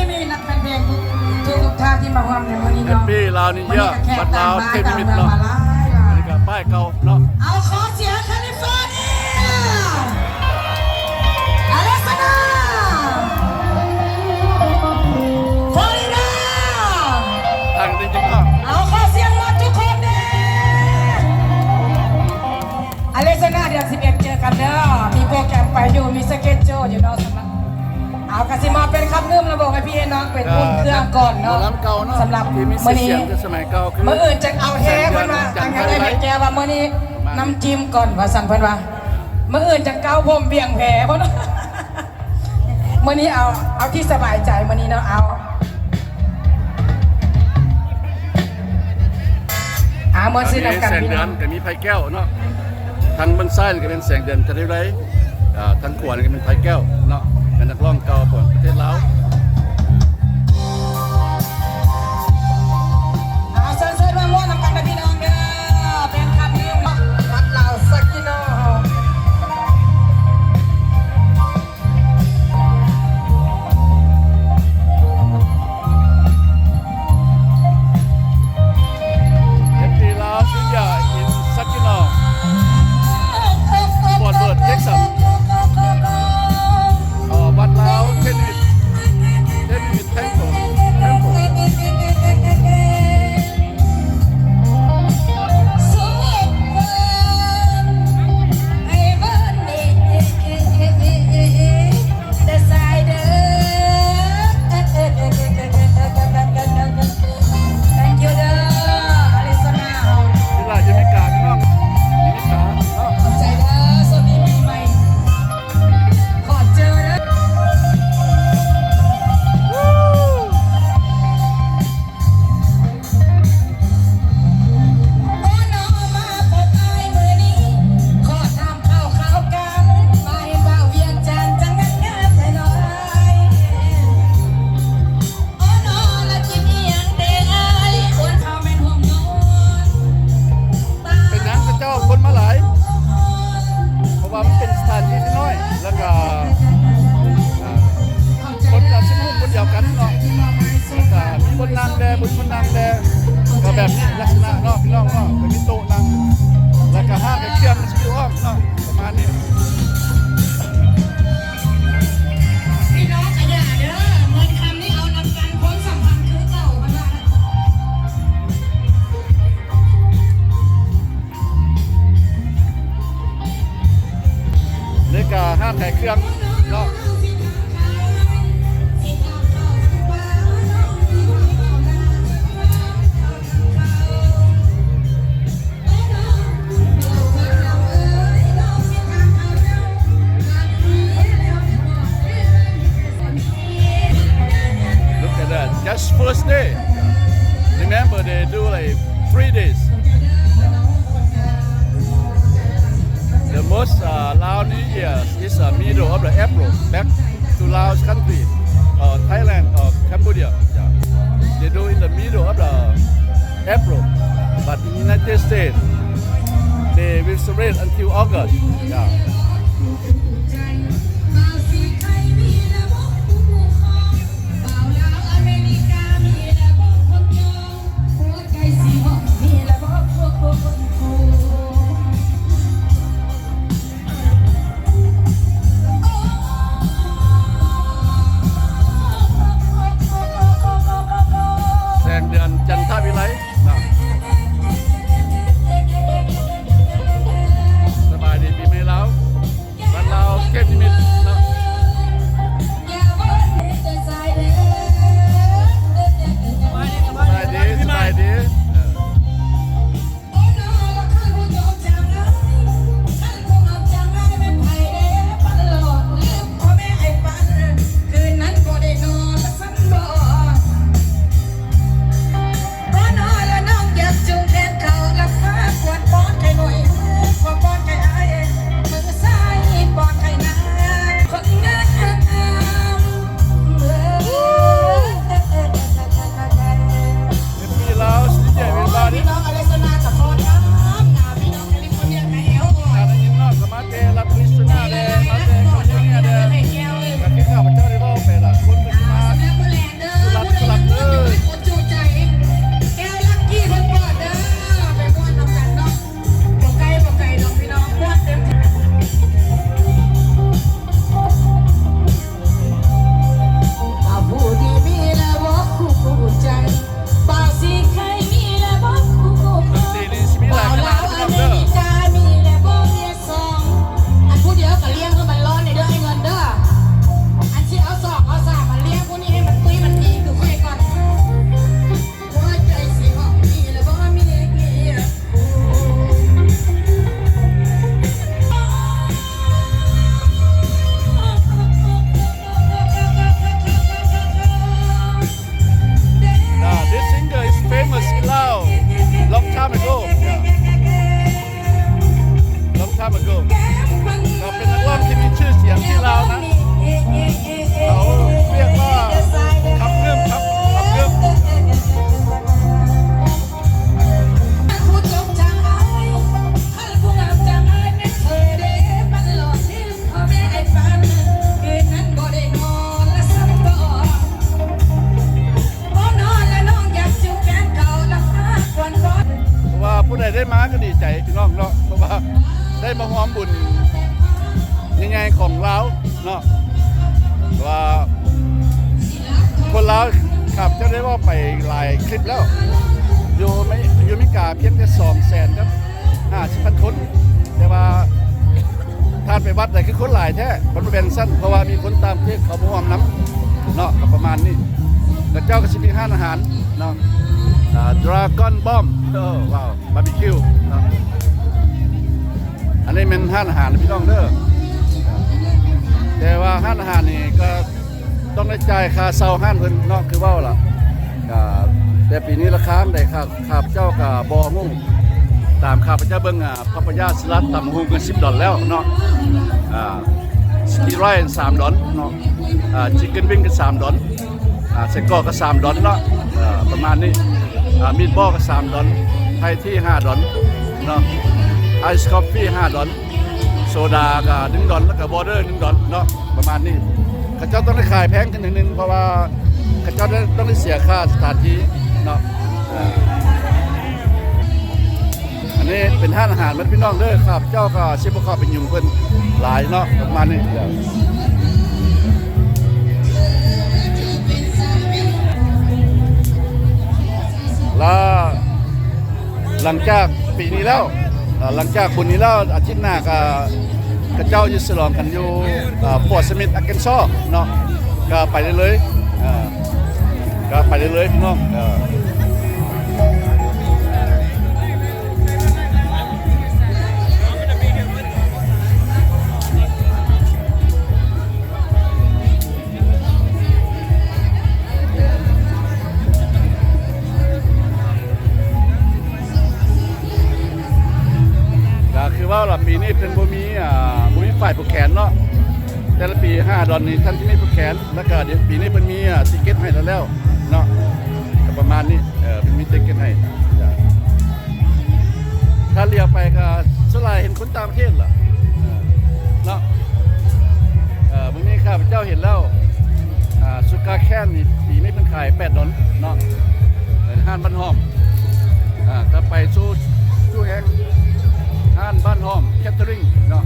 ມີນັກແຟນເພງທຸກໆທ່ານທີ່ມາຮ່ວມໃນມື້ນີ້ເນາະ. Happy Lao New Year ບັດລາວເທນນິມິດເນາະ ອັນນີ້ກໍປ້າຍເກົ່າເນາະ. ເອົາ ຂໍສຽງ California Arizona Florida ເອົາ ຂໍສຽງໝົດທຸກຄົນແດ່. Arizona ເດືອນສິບເອັດເຈີກັນເດີ ມີໂປຣແກຣມໄປຢູ່ ມີສະເກດຈູລຢູ່ເນາະ. ສຳລັບ ເອົາ ກະຊິມອບເປັນຄຳດື່ມລະບົບໃຫ້ພີ່ໃຫ້ນ້ອງ ເປັນອຸ່ນເຄື່ອງກ່ອນເນາະ. ສຳລັບມື້ນີ້ ມື້ອື່ນຈັ່ງເອົາແທ້ເພິ່ນວ່າ ທາງໃຫ້ແກ້ວ່າມື້ນີ້ນ້ຳຈິ້ມກ່ອນວ່າຊັ້ນເພິ່ນວ່າ ມື້ອື່ນຈັ່ງເກົ້າຜົມບຽງແພ້ເພິ່ນ. ມື້ນີ້ເອົາ ເອົາທີ່ສະບາຍໃຈມື້ນີ້ເນາະ ເອົາ ອ່າ ມ່ວນຊື່ນນຳກັນ ແສງເດືອນກໍມີໄພແກ້ວເນາະ ທາງເບື້ອງຊ້າຍນີ້ກໍເປັນແສງເດືອນ ຈັນທິໄລ ອ່າ ທາງຂວານີ້ກໍເປັນໄພແກ້ວເນາະ ເປັນນັກຮ້ອງເກົ່າຂອງປະເທດລາວ. ອ່າ ເຊີນ ເຊີນມາມ່ວນນຳກັນເດີພີ່ນ້ອງເດີ ແຟນຄລັບເນາະ ວັດລາວ Saginaw ເຮົາ. Happy Lao New Year in Saginaw, Fort Worth, Texas. ເອີ ວັດລາວ ເທນນິດ ເທນນິດ Temple Temple. ເປັນຫຍັງເຂົາເຈົ້າຄົນມາຫຼາຍ? ເພາະວ່າມັນເປັນສະຖານທີ່ທີ່ນ້ອຍ ແລ້ວກະ ອ່າ ຄົນກະຊິມາໂຮມບ່ອນດຽວກັນເນາະ ແລ້ວກະມີບ່ອນນັ່ງແດ່ ບໍ່ມີບ່ອນນັ່ງແດ່ ກະແບບນີ້ລັກສະນະເນາະ ພີ່ນ້ອງເນາະ ກະມີໂຕະນັ່ງ ແລ້ວກະຮ້ານຂາຍເຄື່ອງມັນຊິຢູ່ອ້ອມເນາະ ປະມານນີ້. ພີ່ນ້ອງກະຢ່າເດີ ເງິນຄຳນີ້ເອົານຳກັນ ຄວາມສຳພັນຄືເກົ່າ ເພິ່ນວ່າ. ນີ້ກະຮ້ານຂາຍເຄື່ອງເນາະ. Look at that. Just first day. Remember, they do, like, three days. The most, uh, Lao New Year is, uh, middle of the April, back to Laos country, or Thailand, or Cambodia. Yeah. They do in the middle of the April. But in United States, they will celebrate until August. Yeah. ແສງເດືອນຈັນທະວິໄລເນາະ ສະບາຍດີປີໃໝ່ລາວ ບ້ານລາວເຂດນິມິດເນາະ ສະບາຍດີ ສະບາຍດີ ເອີ. ມີລາວ ຊິແຈກເປັນບາດນີ້ ພີ່ນ້ອງອາຣິໂຊນາກໍຟ້ອນງາມງາມ ພີ່ນ້ອງແຄລິຟໍເນຍກໍແອວອ່ອນ ອັນນີ້ເນາະ ກໍມາແຕ່ລັດອາຣິໂຊນາແດ່ ມາແຕ່ແຄລິຟໍເນຍແດ່ ກໍຄືຂ້າພະເຈົ້າໄດ້ເວົ້າໄປລະ ຄົນກໍຊິມາ ສະລັດ ສະລັດເດີ ແກ້ວລັກກີ້ເພິ່ນເປີດເດີ ໄປມ່ວນນຳກັນເນາະ ບໍ່ໄກບໍ່ໄກດອກພີ່ນ້ອງ ມ່ວນເຕັມທີ່. ອັນຜູ້ດຽວກໍລ້ຽງຄືມັນຮ້ອນເດີ ໄອ້ເງິນເດີ ອັນຊິເອົາສອງເອົາສາມມາລ້ຽງຜູ້ນີ້ໃຫ້ມັນຕຸ້ຍມັນດີຄືຂ້ອຍກ່ອນ. ອ່າ this singer is famous in Laos long time ago. Yeah. Long time ago ກໍເປັນນັກຮ້ອງທີ່ມີຊື່ສຽງທີ່ລາວນະ ເຂົາຮຽກວ່າ ຄຳງື່ມ ຄຳ ຄຳງື່ມ. ເພາະວ່າຜູ້ໃດໄດ້ມາກໍດີໃຈພີ່ນ້ອງເນາະ ເພາະວ່າໄດ້ມາຮ່ວມບຸນໃຫຍ່ໆຂອງລາວເນາະ ເພາະວ່າຄົນລາວ ຂ້າພະເຈົ້າໄດ້ເວົ້າໄປຫຼາຍຄລິບແລ້ວ ຢູ່ເມ ຢູ່ອາເມລິກາພຽງແຕ່ສອງແສນກັບຫ້າສິບພັນຄົນ ແຕ່ວ່າ ທ່ານໄປວັດໃດຄືຄົນຫຼາຍແທ້ ມັນບໍ່ແມ່ນຊັ້ນ ເພາະວ່າມີຄົນຕ່າງປະເທດເຂົ້າມາຮ່ວມນຳເນາະ ກໍປະມານນີ້ ເຂົາເຈົ້າກໍຊິມີຮ້ານອາຫານເນາະ ອ່າ Dragon Bomb ເອີ ວ້າວ ບາບີຄິວເນາະ ອັນນີ້ແມ່ນຮ້ານອາຫານນະພີ່ນ້ອງເດີ ແຕ່ວ່າຮ້ານອາຫານນີ້ກໍຕ້ອງໄດ້ຈ່າຍຄ່າເຊົ່າຮ້ານເພິ່ນເນາະ ຄືເວົ້າລະ ກໍແຕ່ປີນີ້ລາຄາເທົ່າໃດ ຂ້າ ຂ້າພະເຈົ້າກໍບໍ່ຮູ້ ຕາມຂ້າພະເຈົ້າເບິ່ງ ອາ ປາປາຢາສະລັດ ຕຳບັກຫຸ່ງກໍສິບດອນແລ້ວເນາະ ອາ ສະກີໄຣສາມດອນເນາະ ອາ ຊິກເກັນວິ້ງກໍສາມດອນ ອາ ໄສ້ກອກກໍສາມດອນເນາະ ເອີ ປະມານນີ້ ອາ ມີດບອລກໍສາມດອນ ໄທທີຫ້າດອນເນາະ ໄອສຄອບຟີຫ້າດອນ ໂຊດາກໍໜຶ່ງດອນ ແລ້ວກໍວໍເຕີໜຶ່ງດອນເນາະ ປະມານນີ້ ເຂົາເຈົ້າຕ້ອງໄດ້ຂາຍແພງຂຶ້ນໜ້ອຍໜຶ່ງ ເພາະວ່າເຂົາເຈົ້າໄດ້ ຕ້ອງໄດ້ເສຍຄ່າສະຖານທີ່ເນາະ ເອີ ອັນນີ້ເປັນຮ້ານອາຫານໝົດພີ່ນ້ອງເດີ ຂ້າພະເຈົ້າກໍຊິບໍ່ເຂົ້າໄປຫຍຸ້ງເພິ່ນຫຼາຍເນາະ ປະມານນີ້ ລະ ຫຼັງຈາກປີນີ້ແລ້ວ ເອີ ຫຼັງຈາກບຸນນີ້ແລ້ວ ອາທິດໜ້າກໍ ເຂົາເຈົ້າຢູ່ສະຫຼອງກັນຢູ່ ເອີ ຟອດສະມິດ ອາເກັນຊໍເນາະ ກໍໄປເລື້ອຍໆ ເອີ ກໍໄປເລື້ອຍໆ ພີ່ນ້ອງ ເອີ. ກໍຄືວ່າລະ ປີນີ້ເພິ່ນບໍ່ມີ ອ່າ ບໍ່ມີປ້າຍຜູກແຂນເນາະ ແຕ່ລະປີຫ້າດອນນີ້ ທ່ານຈະມີຜູກແຂນ ແລ້ວກໍດຽວປີນີ້ເພິ່ນມີ ອ່າ ຕິກເກັດໃຫ້ແລ້ວເນາະ ກໍປະມານນີ້ ເອີ ເພິ່ນມີຕິກເກັດໃຫ້ ຈ້າ. ຖ້າຫຼຽວໄປກໍສ່ວນຫຼາຍເຫັນຄົນຕ່າງປະເທດລະ ເອີ ເນາະ. ເອີ ມື້ນີ້ຂ້າພະເຈົ້າເຫັນແລ້ວ ອ່າ ສຸກາແຄນນີ້ ປີນີ້ເພິ່ນຂາຍແປດດອນເນາະ. ເອີ ຮ້ານບ້ານຫ້ອມ ອ່າ ກໍໄປສູ່ ສູ່ແຫ່ງ ຮ້ານບ້ານຫ້ອມແຄເທີຣິງເນາະ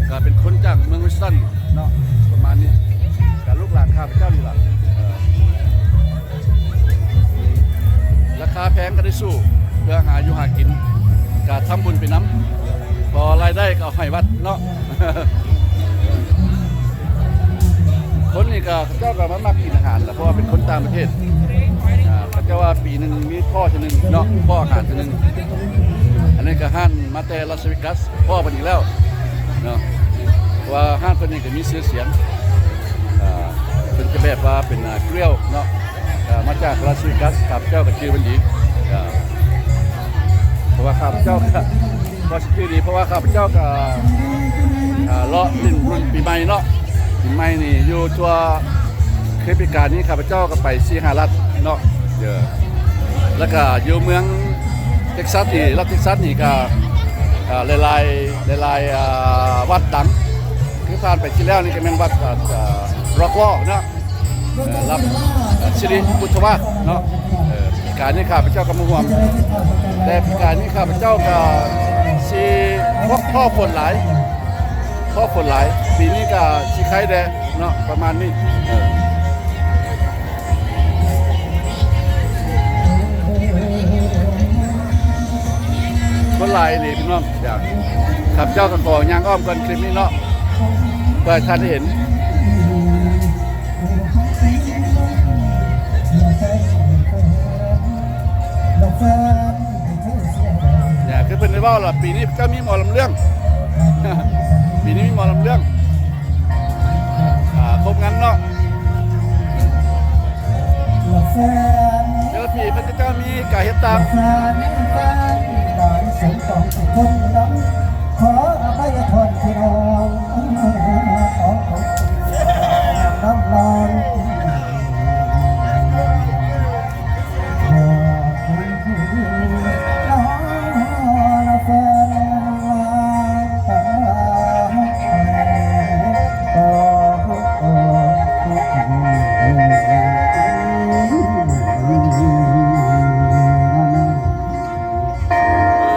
ກໍເປັນຄົນຈາກເມືອງວິສຕັນເນາະ ປະມານນີ້ ກໍລູກຫຼານຂ້າພະເຈົ້ານີ້ລະ ເອີ ລາຄາແພງກໍໄດ້ສູ້ ເພື່ອຫາຢູ່ຫາກິນ ກະທຳບຸນໄປນຳ ພໍລາຍໄດ້ກໍເອົາໃຫ້ວັດເນາະ. ຄົນນີ້ກໍ ເຂົາເຈົ້າກໍມາມັກກິນອາຫານລະ ເພາະວ່າເປັນຄົນຕ່າງປະເທດ ອ່າ ເຂົາເຈົ້າວ່າປີໜຶ່ງມີພໍ້ເທື່ອໜຶ່ງເນາະ ພໍ້ອາຫານເທື່ອໜຶ່ງ. ອັນນີ້ກໍຮ້ານມາແຕ່ລາສເວກັສ ພໍ້ເພິ່ນອີກແລ້ວເນາະ ເພາະວ່າຮ້ານເພິ່ນນີ້ກໍມີຊື່ສຽງ ອ່າ ເພິ່ນຈະແບບວ່າເປັນ ອ່າ ກຣິວເນາະ ອ່າ ມາຈາກລາສເວກັສ ຂ້າພະເຈົ້າກໍຈື່ເພິ່ນດີ ອ່າ ເພາະວ່າຂ້າພະເຈົ້າກໍພໍຊິຈື່ດີ ເພາະວ່າຂ້າພະເຈົ້າກໍ ອ່າ ເລາະຫຼິ້ນບຸນປີໃໝ່ເນາະ ປີໃໝ່ນີ້ຢູ່ທົ່ວ ຄືປີກາຍນີ້ຂ້າພະເຈົ້າກໍໄປສີ່ຫ້າລັດເນາະ ເອີ ແລ້ວກໍຢູ່ເມືອງເທັກຊັສນີ້ ລັດເທັກຊັສນີ້ກໍ ອ່າ ຫຼາຍໆ ຫຼາຍໆ ອ່າ ວັດດັງ ຄືຜ່ານໄປທີ່ແລ້ວນີ້ກໍແມ່ນວັດ ອ່າ ຣັອກວອລເນາະ ເອີ ລັດ ເອີ ສິລິພຸດທະວາດເນາະ. ເອີ ປີກາຍນີ້ຂ້າພະເຈົ້າກໍມາຮ່ວມ ແຕ່ປີກາຍນີ້ຂ້າພະເຈົ້າກໍຊິພໍ້ຝົນຫຼາຍ ພໍ້ຝົນຫຼາຍ ປີນີ້ກໍຊິໄຄແດ່ເນາະ ປະມານນີ້ ເອີ. ຄົນຫຼາຍອີ່ຫຼີພີ່ນ້ອງ ຂ້າພະເຈົ້າກໍຂໍຍ່າງອ້ອມກ່ອນຄລິບນີ້ເນາະ ເພື່ອໃຫ້ທ່ານໄດ້ເຫັນ ເນຍ ຄືເພິ່ນໄດ້ເວົ້າລະ ປີນີ້ເຈົ້າມີໝໍລຳເລື່ອງ ປີນີ້ມີໝໍລຳເລື່ອງ ອ່າ ຄົບງັນເນາະ. ແຕ່ລະປີເພິ່ນກໍຈະມີການເຮັດຕາມ ຂໍອະໄພໂທດພີ່ນ້ອງ ນ້ອງໆ. ມື້ອື່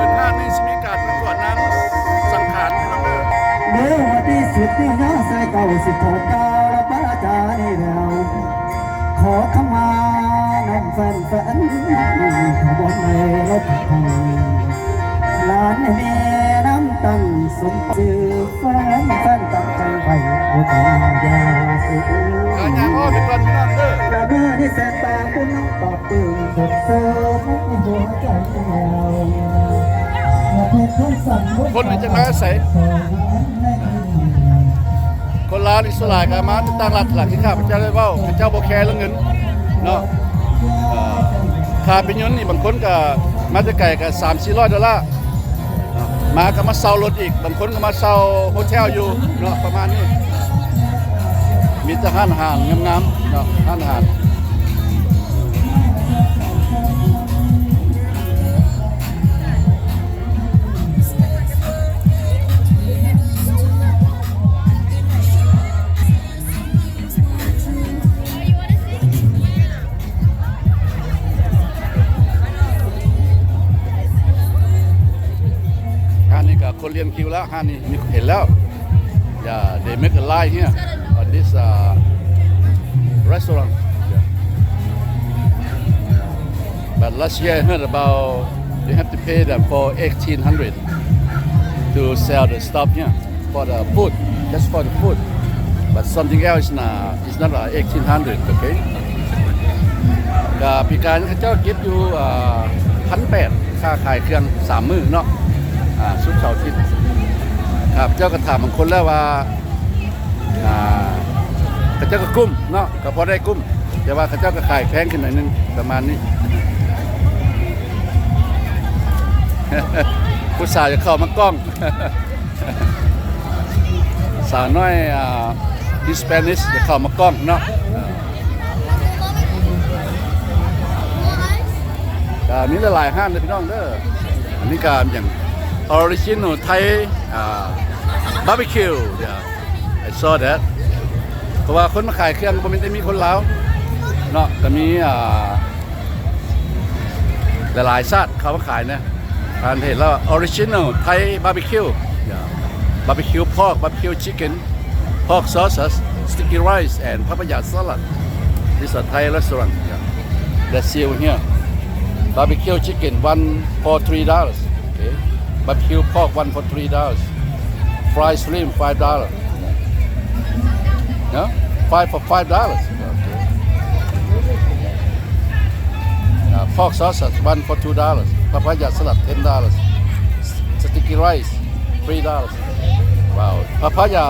ນຮ້ານນີ້ຊິມີການປະກວດນາງສັງຂານພີ່ນ້ອງເດີ. ເດີ ວັນທີສິບນີ້ເນາະ ຊາຍເກົ່າສິບຫົກ ເຈົ້າລະປະຈານີ້ແລ້ວ ຂໍຄຳມານຳແຟນໆ ຂະບວນໃນລົດໄຟ ຫຼານແມ່ນຳຕັ້ງສົມຊື່ ແຟນໆ ຕັ້ງໃຈໄວ້ ບໍ່ຕ້ອງຢ່າຊິ ເອີ ຍ່າງອ້ອມໄປກ່ອນພີ່ນ້ອງເດີ ລະເມີດແສນຕາບຸນ ປາບປື້ມສົດຊື່ໃນຫົວໃຈແລ້ວ ຄົນນີ້ຈະມາໃສ? ຄົນລາວນີ້ສ່ວນຫຼາຍກໍມາແຕ່ຕ່າງລັດລະ ຄືຂ້າພະເຈົ້າໄດ້ເວົ້າ ເຂົາເຈົ້າບໍ່ແຄເລື່ອງເງິນເນາະ ເອີ ຄ່າໄປຍົນນີ້ ບາງຄົນກໍມາແຕ່ໄກກໍສາມສີ່ຮ້ອຍໂດລາ ເນາະ ມາກໍມາເຊົ່າລົດອີກ ບາງຄົນກໍມາເຊົ່າໂຮເທວຢູ່ເນາະ ປະມານນີ້ ມີແຕ່ຮ້ານອາຫານງາມໆເນາະ ຮ້ານອາຫານ. ຮ້ານນີ້ກໍຄົນລຽນຄິວແລ້ວ ຮ້ານນີ້ມີເຫັນແລ້ວ Yeah, they make a line here on this, uh, restaurant. Yeah. But last year I heard about they have to pay them for eighteen hundred to sell the stuff here. For the food, just for the food. But something else, nah, it's not, uh, eighteen hundred, okay? ກະປີກາຍເຂົາເຈົ້າເກັບຢູ່ ອ່າ ພັນແປດ ຄ່າຂາຍເຄື່ອງສາມມື້ເນາະ ອ່າ ສຸກເສົາອາທິດ. ຂ້າພະເຈົ້າກໍຖາມບາງຄົນແລ້ວວ່າ ອ່າ ເຂົາເຈົ້າກໍກຸ້ມເນາະ ກໍພໍໄດ້ກຸ້ມ ແຕ່ວ່າເຂົາເຈົ້າກໍຂາຍແພງຂຶ້ນໜ້ອຍໜຶ່ງ ປະມານນີ້. ຜູ້ສາວຈະເຂົ້າມາກ້ອງ ສາວນ້ອຍ ອ່າ Hispanic ຈະເຂົ້າມາກ້ອງເນາະ ກໍມີຫຼາຍໆຮ້ານເດີພີ່ນ້ອງເດີ. ອັນນີ້ກະຫຍັງ Original Thai ອ່າ Barbecue. Yeah, I saw that. ເພາະວ່າຄົນມາຂາຍເຄື່ອງບໍ່ແມ່ນແຕ່ມີຄົນລາວເນາະ ກະມີ ອ່າ ຫຼາຍໆຊາດເຂົ້າມາຂາຍນະ. ທ່ານເຫັນແລ້ວ Original Thai Barbecue. Yeah, barbecue pork, barbecue chicken, pork sauces, sticky rice and papaya salad. This is a Thai restaurant. Yeah. Let's see over here. Barbecue chicken, one for three dollars. Okay. Barbecue pork, one for three dollars. Fried shrimp, five dollars. No? Five for five dollars. Okay. Uh, pork sausage, one for two dollars. Papaya salad, ten dollars. Sticky rice, three dollars. Wow. Papaya,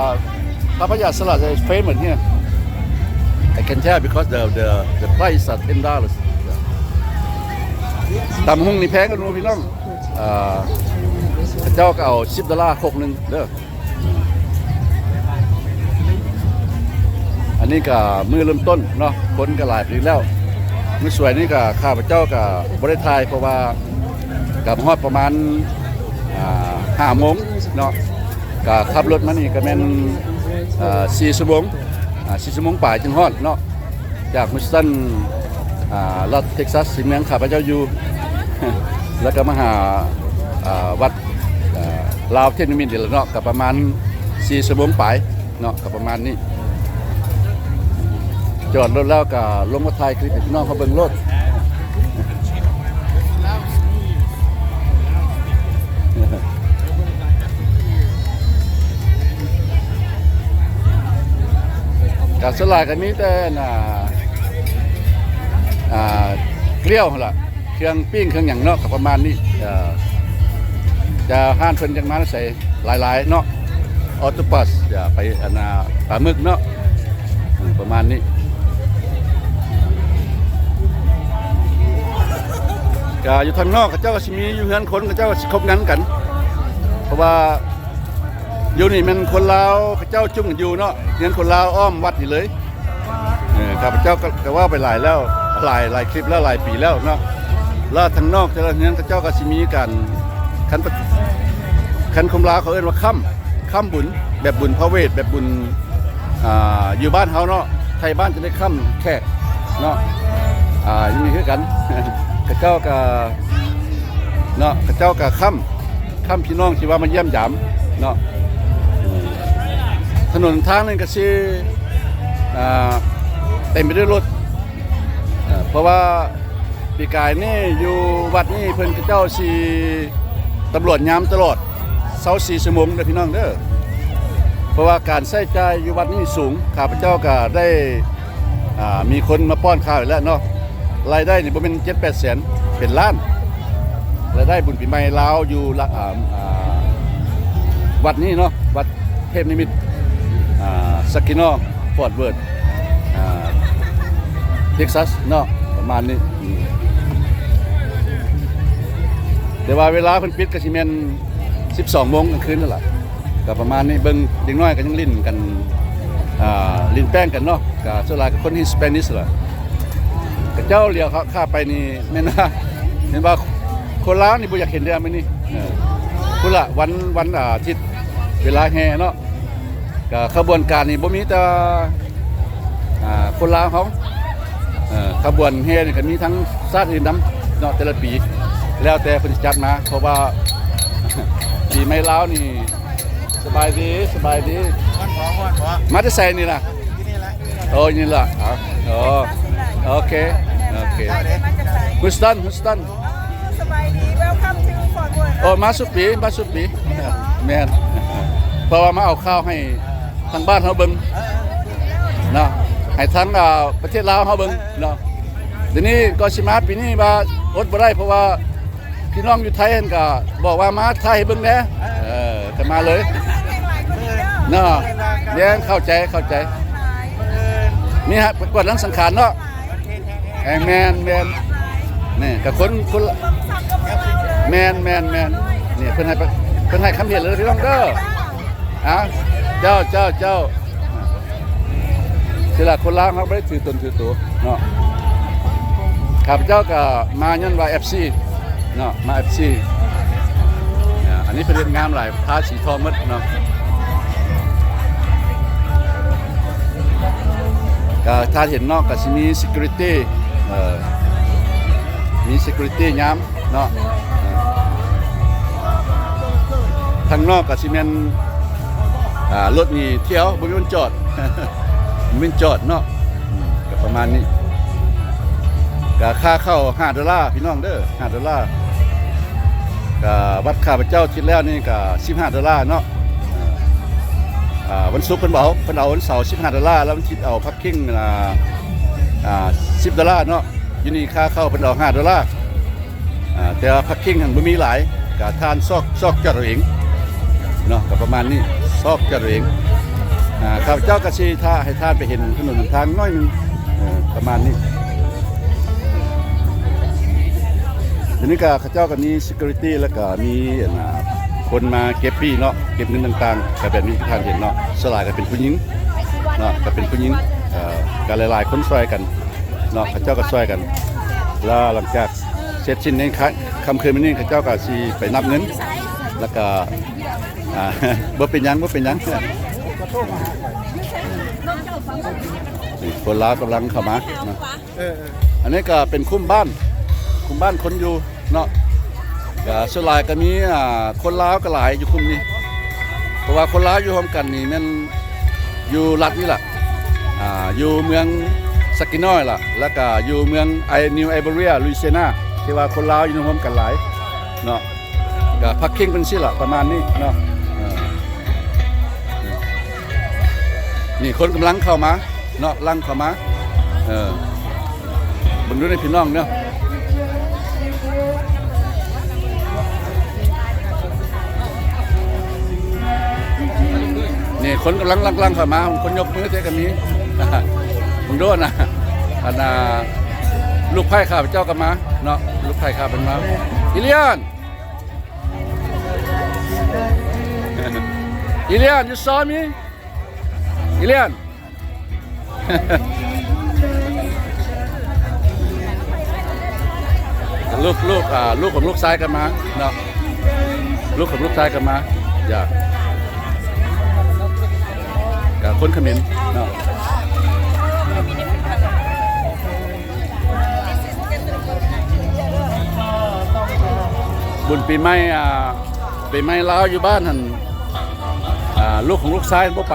papaya salad is famous here. I can tell because the, the, the price are ten dollars. ຕຳບັກຫຸ່ງນີ້ແພງກັນບໍ່ພີ່ນ້ອງ? ເອີ ເຂົາເຈົ້າກໍເອົາສິບໂດລາຄົກໜຶ່ງເດີ. ອັນນີ້ກໍມື້ເລີ່ມຕົ້ນເນາະ ຄົນກໍຫຼາຍໄປແລ້ວ. ມື້ສວຍນີ້ກໍຂ້າພະເຈົ້າກໍບໍ່ໄດ້ຖ່າຍ ເພາະວ່າກໍມາຮອດປະມານ ອ່າ ຫ້າໂມງເນາະ ກໍຂັບລົດມານີ້ກໍແມ່ນ ອ່າ ສີ່ຊົ່ວໂມງ ອ່າ ສີ່ຊົ່ວໂມງປາຍຈຶ່ງຮອດເນາະ. ຈາກ Houston ອ່າ ລັດ Texas ທີ່ເມືອງຂ້າພະເຈົ້າຢູ່ ແລ້ວກໍມາຫາ ອ່າ ວັດ ອ່າ ລາວເທດນິມິດນີ້ແຫຼະເນາະ ກໍປະມານສີ່ຊົ່ວໂມງປາຍເນາະ ກໍປະມານນີ້. ຈອດລົດແລ້ວກໍລົງມາຖ່າຍຄລິບໃຫ້ພີ່ນ້ອງເຂົາເບິ່ງໂລດ. ກະສ່ວນຫຼາຍກະມີແຕ່ ອ່າ ອ່າ ກ້ຽວຫັ້ນລະ ເຄື່ອງປີ້ງເຄື່ອງຫຍັງເນາະ ກະປະມານນີ້. ເອີ ຈະຮ້ານເພິ່ນຈັກມາໃສ່ຫຼາຍໆເນາະ ອອກໂຕປັສ ຈະໄປ ອັນນ່າ ປາໝຶກເນາະ ອືມ ປະມານນີ້. ກະຢູ່ທາງນອກເຂົາເຈົ້າກໍຊິມີຢູ່ເຮືອນຄົນ ເຂົາເຈົ້າກໍຊິຄົບງັນກັນ ເພາະວ່າ ຢູ່ນີ້ແມ່ນຄົນລາວເຂົາເຈົ້າຈຸ້ມກັນຢູ່ເນາະ ເຮືອນຄົນລາວອ້ອມວັດນີ້ເລີຍ. ເອີ ຂ້າພະເຈົ້າກໍ ກໍເວົ້າໄປຫຼາຍແລ້ວ ຫຼາຍ ຫຼາຍຄລິບແລ້ວ ຫຼາຍປີແລ້ວເນາະ. ແລ້ວທາງນອກແຕ່ລະເຮືອນເຂົາເຈົ້າກໍຊິມີການ ຄັນ ຄັນຄົນລາວເຂົາເອີ້ນວ່າຄ້ຳ ຄ້ຳບຸນ ແບບບຸນພະເວດ ແບບບຸນ ອ່າ ຢູ່ບ້ານເຮົາເນາະ ໄທບ້ານຈະໄດ້ຄ້ຳແຂກເນາະ ອ່າ ຢູ່ນີ້ຄືກັນ ເຂົາເຈົ້າກໍ ເນາະ ເຂົາເຈົ້າກໍຄ້ຳ ຄ້ຳພີ່ນ້ອງທີ່ວ່າມາຢ້ຽມຢາມເນາະ. ຖະໜົນທາງນີ້ກໍຊິ ອ່າ ເຕັມໄປດ້ວຍລົດ ເພາະວ່າປີກາຍນີ້ຢູ່ວັດນີ້ເພິ່ນ ເຂົາເຈົ້າຊິ ຕຳຫຼວດຍາມຕະຫຼອດຊາວສີ່ຊົ່ວໂມງເດີພີ່ນ້ອງເດີ ເພາະວ່າການໃຊ້ຈ່າຍຢູ່ວັດນີ້ສູງ. ຂ້າພະເຈົ້າກໍໄດ້ ອ່າ ມີຄົນມາປ້ອນຂ້າວແລ້ວເນາະ ລາຍໄດ້ນີ້ບໍ່ແມ່ນເຈັດແປດແສນ ເປັນລ້ານ. ລາຍໄດ້ບຸນປີໃໝ່ລາວຢູ່ລະ ອ່າ ອ່າ ວັດນີ້ເນາະ ວັດເທບນິມິດ ອ່າ Saginaw Fort Worth ອ່າ Texas ເນາະ ປະມານນີ້. ແຕ່ວ່າເວລາເພິ່ນປິດກໍຊິແມ່ນສິບສອງໂມງກາງຄືນນັ້ນລະ. ກໍປະມານນີ້ ເບິ່ງເດັກນ້ອຍກໍຍັງຫຼິ້ນກັນ ອ່າ ຫຼິ້ນແປ້ງກັນເນາະ ກໍສ່ວນຫຼາຍກໍຄົນຮິດ Spanish ລະ. ເຂົາເຈົ້າຫຼຽວຂ້າໄປນີ້ແມ່ນວ່າ ເຫັນວ່າຄົນລາວນີ້ບໍ່ຢາກເຫັນເດ້ມື້ນີ້. ເອີ ພຸ້ນລະ ວັນ ວັນອາທິດ ເວລາແຫ່ເນາະ ກໍຂະບວນການນີ້ບໍ່ມີແຕ່ ອ່າ ຄົນລາວເຮົາ ເອີ ຂະບວນແຫ່ນີ້ກໍມີທັງຊາດອື່ນນຳເນາະ ແຕ່ລະປີ ແລ້ວແຕ່ເພິ່ນຊິຈັດມາ ເພາະວ່າປີໃໝ່ລາວນີ້. ສະບາຍດີ ສະບາຍດີ. ຮ້ອນບໍ່ ຮ້ອນບໍ່? ມາແຕ່ໃສນີ້ລະ? ຢູ່ນີ້ລະ ໂອ້ ຢູ່ນີ້ລະ. ອໍ ໂອເຄ ໂອເຄ. Houston Houston. ສະບາຍດີ Welcome to Fort Worth. ໂອ້ ມາສູ່ປີ ມາສູ່ປີ. ແມ່ນ ເພາະວ່າມາເອົາຂ່າວໃຫ້ທາງບ້ານເຮົາເບິ່ງເນາະ ໃຫ້ທາງ ອ່າ ປະເທດລາວເຮົາເບິ່ງເນາະ. ດຽວນີ້ກໍຊິມາປີນີ້ວ່າອົດບໍ່ໄດ້ ເພາະວ່າພີ່ນ້ອງຢູ່ໄທຫັ້ນກໍບອກວ່າມາຖ່າຍໃຫ້ເບິ່ງແດ່. ເອີ ກໍມາເລີຍເນາະ. ແມ່ນ ເຂົ້າໃຈ ເຂົ້າໃຈ. ມີຮະ ປະກວດນາງສັງຂານເນາະ. ແມ່ນ ແມ່ນ ແມ່ນ. ນີ້ກໍຄົນ ຄົນ ແມ່ນ ແມ່ນ ແມ່ນ. ນີ້ເພິ່ນໃຫ້ ເພິ່ນໃຫ້ຄຳເຫັນແລ້ວເດີພີ່ນ້ອງເດີ. ອ່າ ເຈົ້າ ເຈົ້າ ເຈົ້າ. ທີລະຄົນລາວເຮົາບໍ່ໄດ້ຖືຕົນຖືໂຕເນາະ. ຂ້າພະເຈົ້າກໍມາຍ້ອນວ່າເອັຟຊີເນາະ ມາເອັຟຊີ ອັນນີ້ເພິ່ນເຮັດງາມຫຼາຍ ທາສີທອງໝົດເນາະ. ກະຖ້າເຫັນເນາະ ກະຊິມີ security ເອີ ມີ security ຍາມເນາະ. ເອີ ທາງນອກກະຊິແມ່ນ ອ່າ ລົດນີ້ທ່ຽວ ບໍ່ມີບ່ອນຈອດ ບໍ່ມີບ່ອນຈອດເນາະ. ອືມ ກະປະມານນີ້. ກະຄ່າເຂົ້າຫ້າໂດລາ ພີ່ນ້ອງເດີ ຫ້າໂດລາ. ກະວັດຂ້າພະເຈົ້າທິດແລ້ວນີ້ກະສິບຫ້າໂດລາເນາະ. ອ່າ ວັນສຸກເພິ່ນບໍ່ເອົາ ເພິ່ນເອົາວັນເສົາສິບຫ້າໂດລາ ແລ້ວວັນທິດເອົາ parking ອ່າ ອ່າ ສິບໂດລາເນາະ. ຢູ່ນີ້ຄ່າເຂົ້າເພິ່ນເອົາຫ້າໂດລາ. ອ່າ ແຕ່ວ່າ parking ຫັ້ນບໍ່ມີຫຼາຍ ກະທ່ານຊອກ ຊອກຈອດເອົາເອງເນາະ ກະປະມານນີ້ ຊອກຈອດເອົາເອງ. ອ່າ ຂ້າພະເຈົ້າກະຊິຖ້າໃຫ້ທ່ານໄປເຫັນຖະໜົນຫົນທາງໜ້ອຍໜຶ່ງ ເອີ ປະມານນີ້. ດຽວນີ້ກະເຂົາເຈົ້າກະມີ security ແລ້ວກະມີ ອັນນ່າ ຄົນມາເກັບປີ້ເນາະ ເກັບເງິນຕ່າງໆ ກະແບບນີ້ທີ່ທ່ານເຫັນເນາະ. ສ່ວນຫຼາຍກະເປັນຜູ້ຍິງເນາະ ກະເປັນຜູ້ຍິງ ເອີ ກະຫຼາຍໆຄົນຊ່ອຍກັນເນາະ ເຂົາເຈົ້າກະຊ່ອຍກັນ. ແລ້ວຫຼັງຈາກ ເສັດສິ້ນໃນຄ່ຳຄືນມື້ນີ້ ເຂົາເຈົ້າກະຊິໄປນັບເງິນ ແລ້ວກະ ອ່າ ບໍ່ເປັນຫຍັງ ບໍ່ເປັນຫຍັງ. ນີ້ ຄົນລາວກຳລັງເຂົ້າມາເນາະ. ເອີ ເອີ ອັນນີ້ກະເປັນຄຸ້ມບ້ານ ຄຸ້ມບ້ານຄົນຢູ່ເນາະ. ກະສ່ວນຫຼາຍກະມີ ອ່າ ຄົນລາວກະຫຼາຍຢູ່ຄຸ້ມນີ້ ເພາະວ່າຄົນລາວຢູ່ຮ່ວມກັນນີ້ແມ່ນ ຢູ່ລັດນີ້ລະ ອ່າ ຢູ່ເມືອງສັກກິນ້ອຍລະ ແລ້ວກະຢູ່ເມືອງໄອ New Iberia Louisiana ທີ່ວ່າຄົນລາວຢູ່ຮ່ວມກັນຫຼາຍເນາະ. ກະ parking ເປັນຊີ້ລະ ປະມານນີ້ເນາະ. ເອີ ນີ້ຄົນກຳລັງເຂົ້າມາເນາະ ຫຼັ່ງເຂົ້າມາ. ເອີ ເບິ່ງດູເດີພີ່ນ້ອງເນາະ ນີ້ຄົນກຳລັງຫຼັ່ງໆເຂົ້າມາ ຄົນຍົກມືໃສ່ກະມີ. ເບິ່ງດູນະ ອັນນ່າ ລູກໃພ້ຂ້າພະເຈົ້າກະມາເນາະ ລູກໃພ້ຂ້າເພິ່ນມາ. Elian! Elian, you saw me? Elian! ລູກ ລູກ ອ່າ ລູກຂອງລູກຊາຍກະມາເນາະ ລູກຂອງລູກຊາຍກະມາ. ຢ່າ ກະຄົນຂະເໝນເນາະ. ບຸນປີໃໝ່ ອ່າ ປີໃໝ່ລາວຢູ່ບ້ານຫັ້ນ ອ່າ ລູກຂອງລູກຊາຍບໍ່ໄປ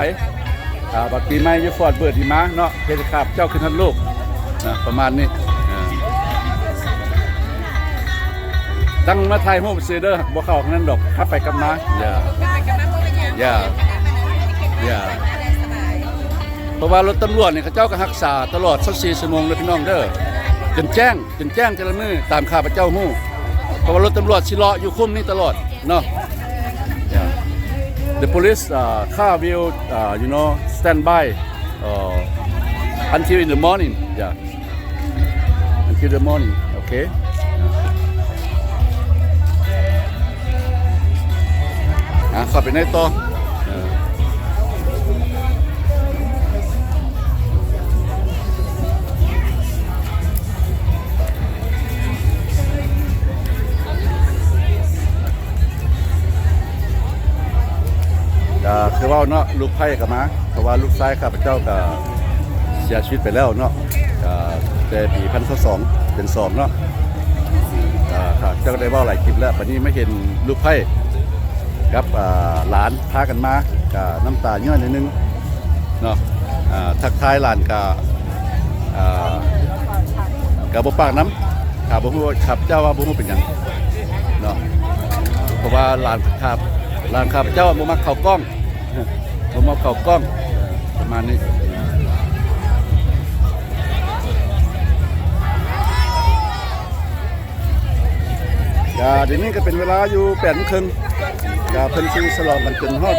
ອ່າ ບັດປີໃໝ່ຢູ່ຟອດເບີດນີ້ມາເນາະ ເຮັດໃຫ້ຂ້າພະເຈົ້າຄິດຮອດລູກນະ ປະມານນີ້. ອ່າ ຕັ້ງມາຖ່າຍຮູບຊື່ເດີ ບໍ່ເຂົ້າທາງນັ້ນດອກ ຂັບໄປກັບມາ. ຢ່າ ຢ່າ ຢ່າ ເພາະວ່າລົດຕຳຫຼວດນີ້ເຂົາເຈົ້າກະຮັກສາຕະຫຼອດຊາວສີ່ຊົ່ວໂມງເດີພີ່ນ້ອງເດີ ຈົນແຈ້ງ ຈົນແຈ້ງແຕ່ລະມື້ຕາມຂ້າພະເຈົ້າຮູ້ ເພາະວ່າລົດຕຳຫຼວດຊິເລາະຢູ່ຄຸ້ມນີ້ຕະຫຼອດເນາະ. Yeah. The police, uh, car will, uh, you know, stand by, uh, until in the morning. Yeah. Until the morning. Okay. ອ່າ ເຂົ້າໄປໃນຕໍ່. ເອີ ກະຄືເວົ້າເນາະ ລູກໃພ້ກະມາ ເພາະວ່າລູກຊາຍຂ້າພະເຈົ້າກະເສຍຊີວິດໄປແລ້ວເນາະ ກະແຕ່ປີພັນສອງເປັນສອງເນາະ. ກະຂ້າພະເຈົ້າກະໄດ້ເວົ້າຫຼາຍຄລິບແລ້ວ ບາດນີ້ມາເຫັນລູກໃພ້ກັບ ອ່າ ຫຼານພາກັນມາ ກະນ້ຳຕາຍ້ອຍໜ້ອຍໜຶ່ງເນາະ. ອ່າ ທັກທາຍຫຼານກະ ອ່າ ກະບໍ່ປາກນຳ ຂ້າບໍ່ຮູ້ ຂ້າພະເຈົ້າວ່າບໍ່ຮູ້ເປັນຫຍັງເນາະ ເພາະວ່າຫຼານຂ້າ ຫຼານຂ້າພະເຈົ້າບໍ່ມັກເຂົ້າກ້ອງ ບໍ່ມັກເຂົ້າກ້ອງ ປະມານນີ້. ກະດຽວນີ້ກະເປັນເວລາຢູ່ແປດໂມງເຄິ່ງ ກະເພິ່ນຊິສະຫຼອງກັນຈົນຮອດ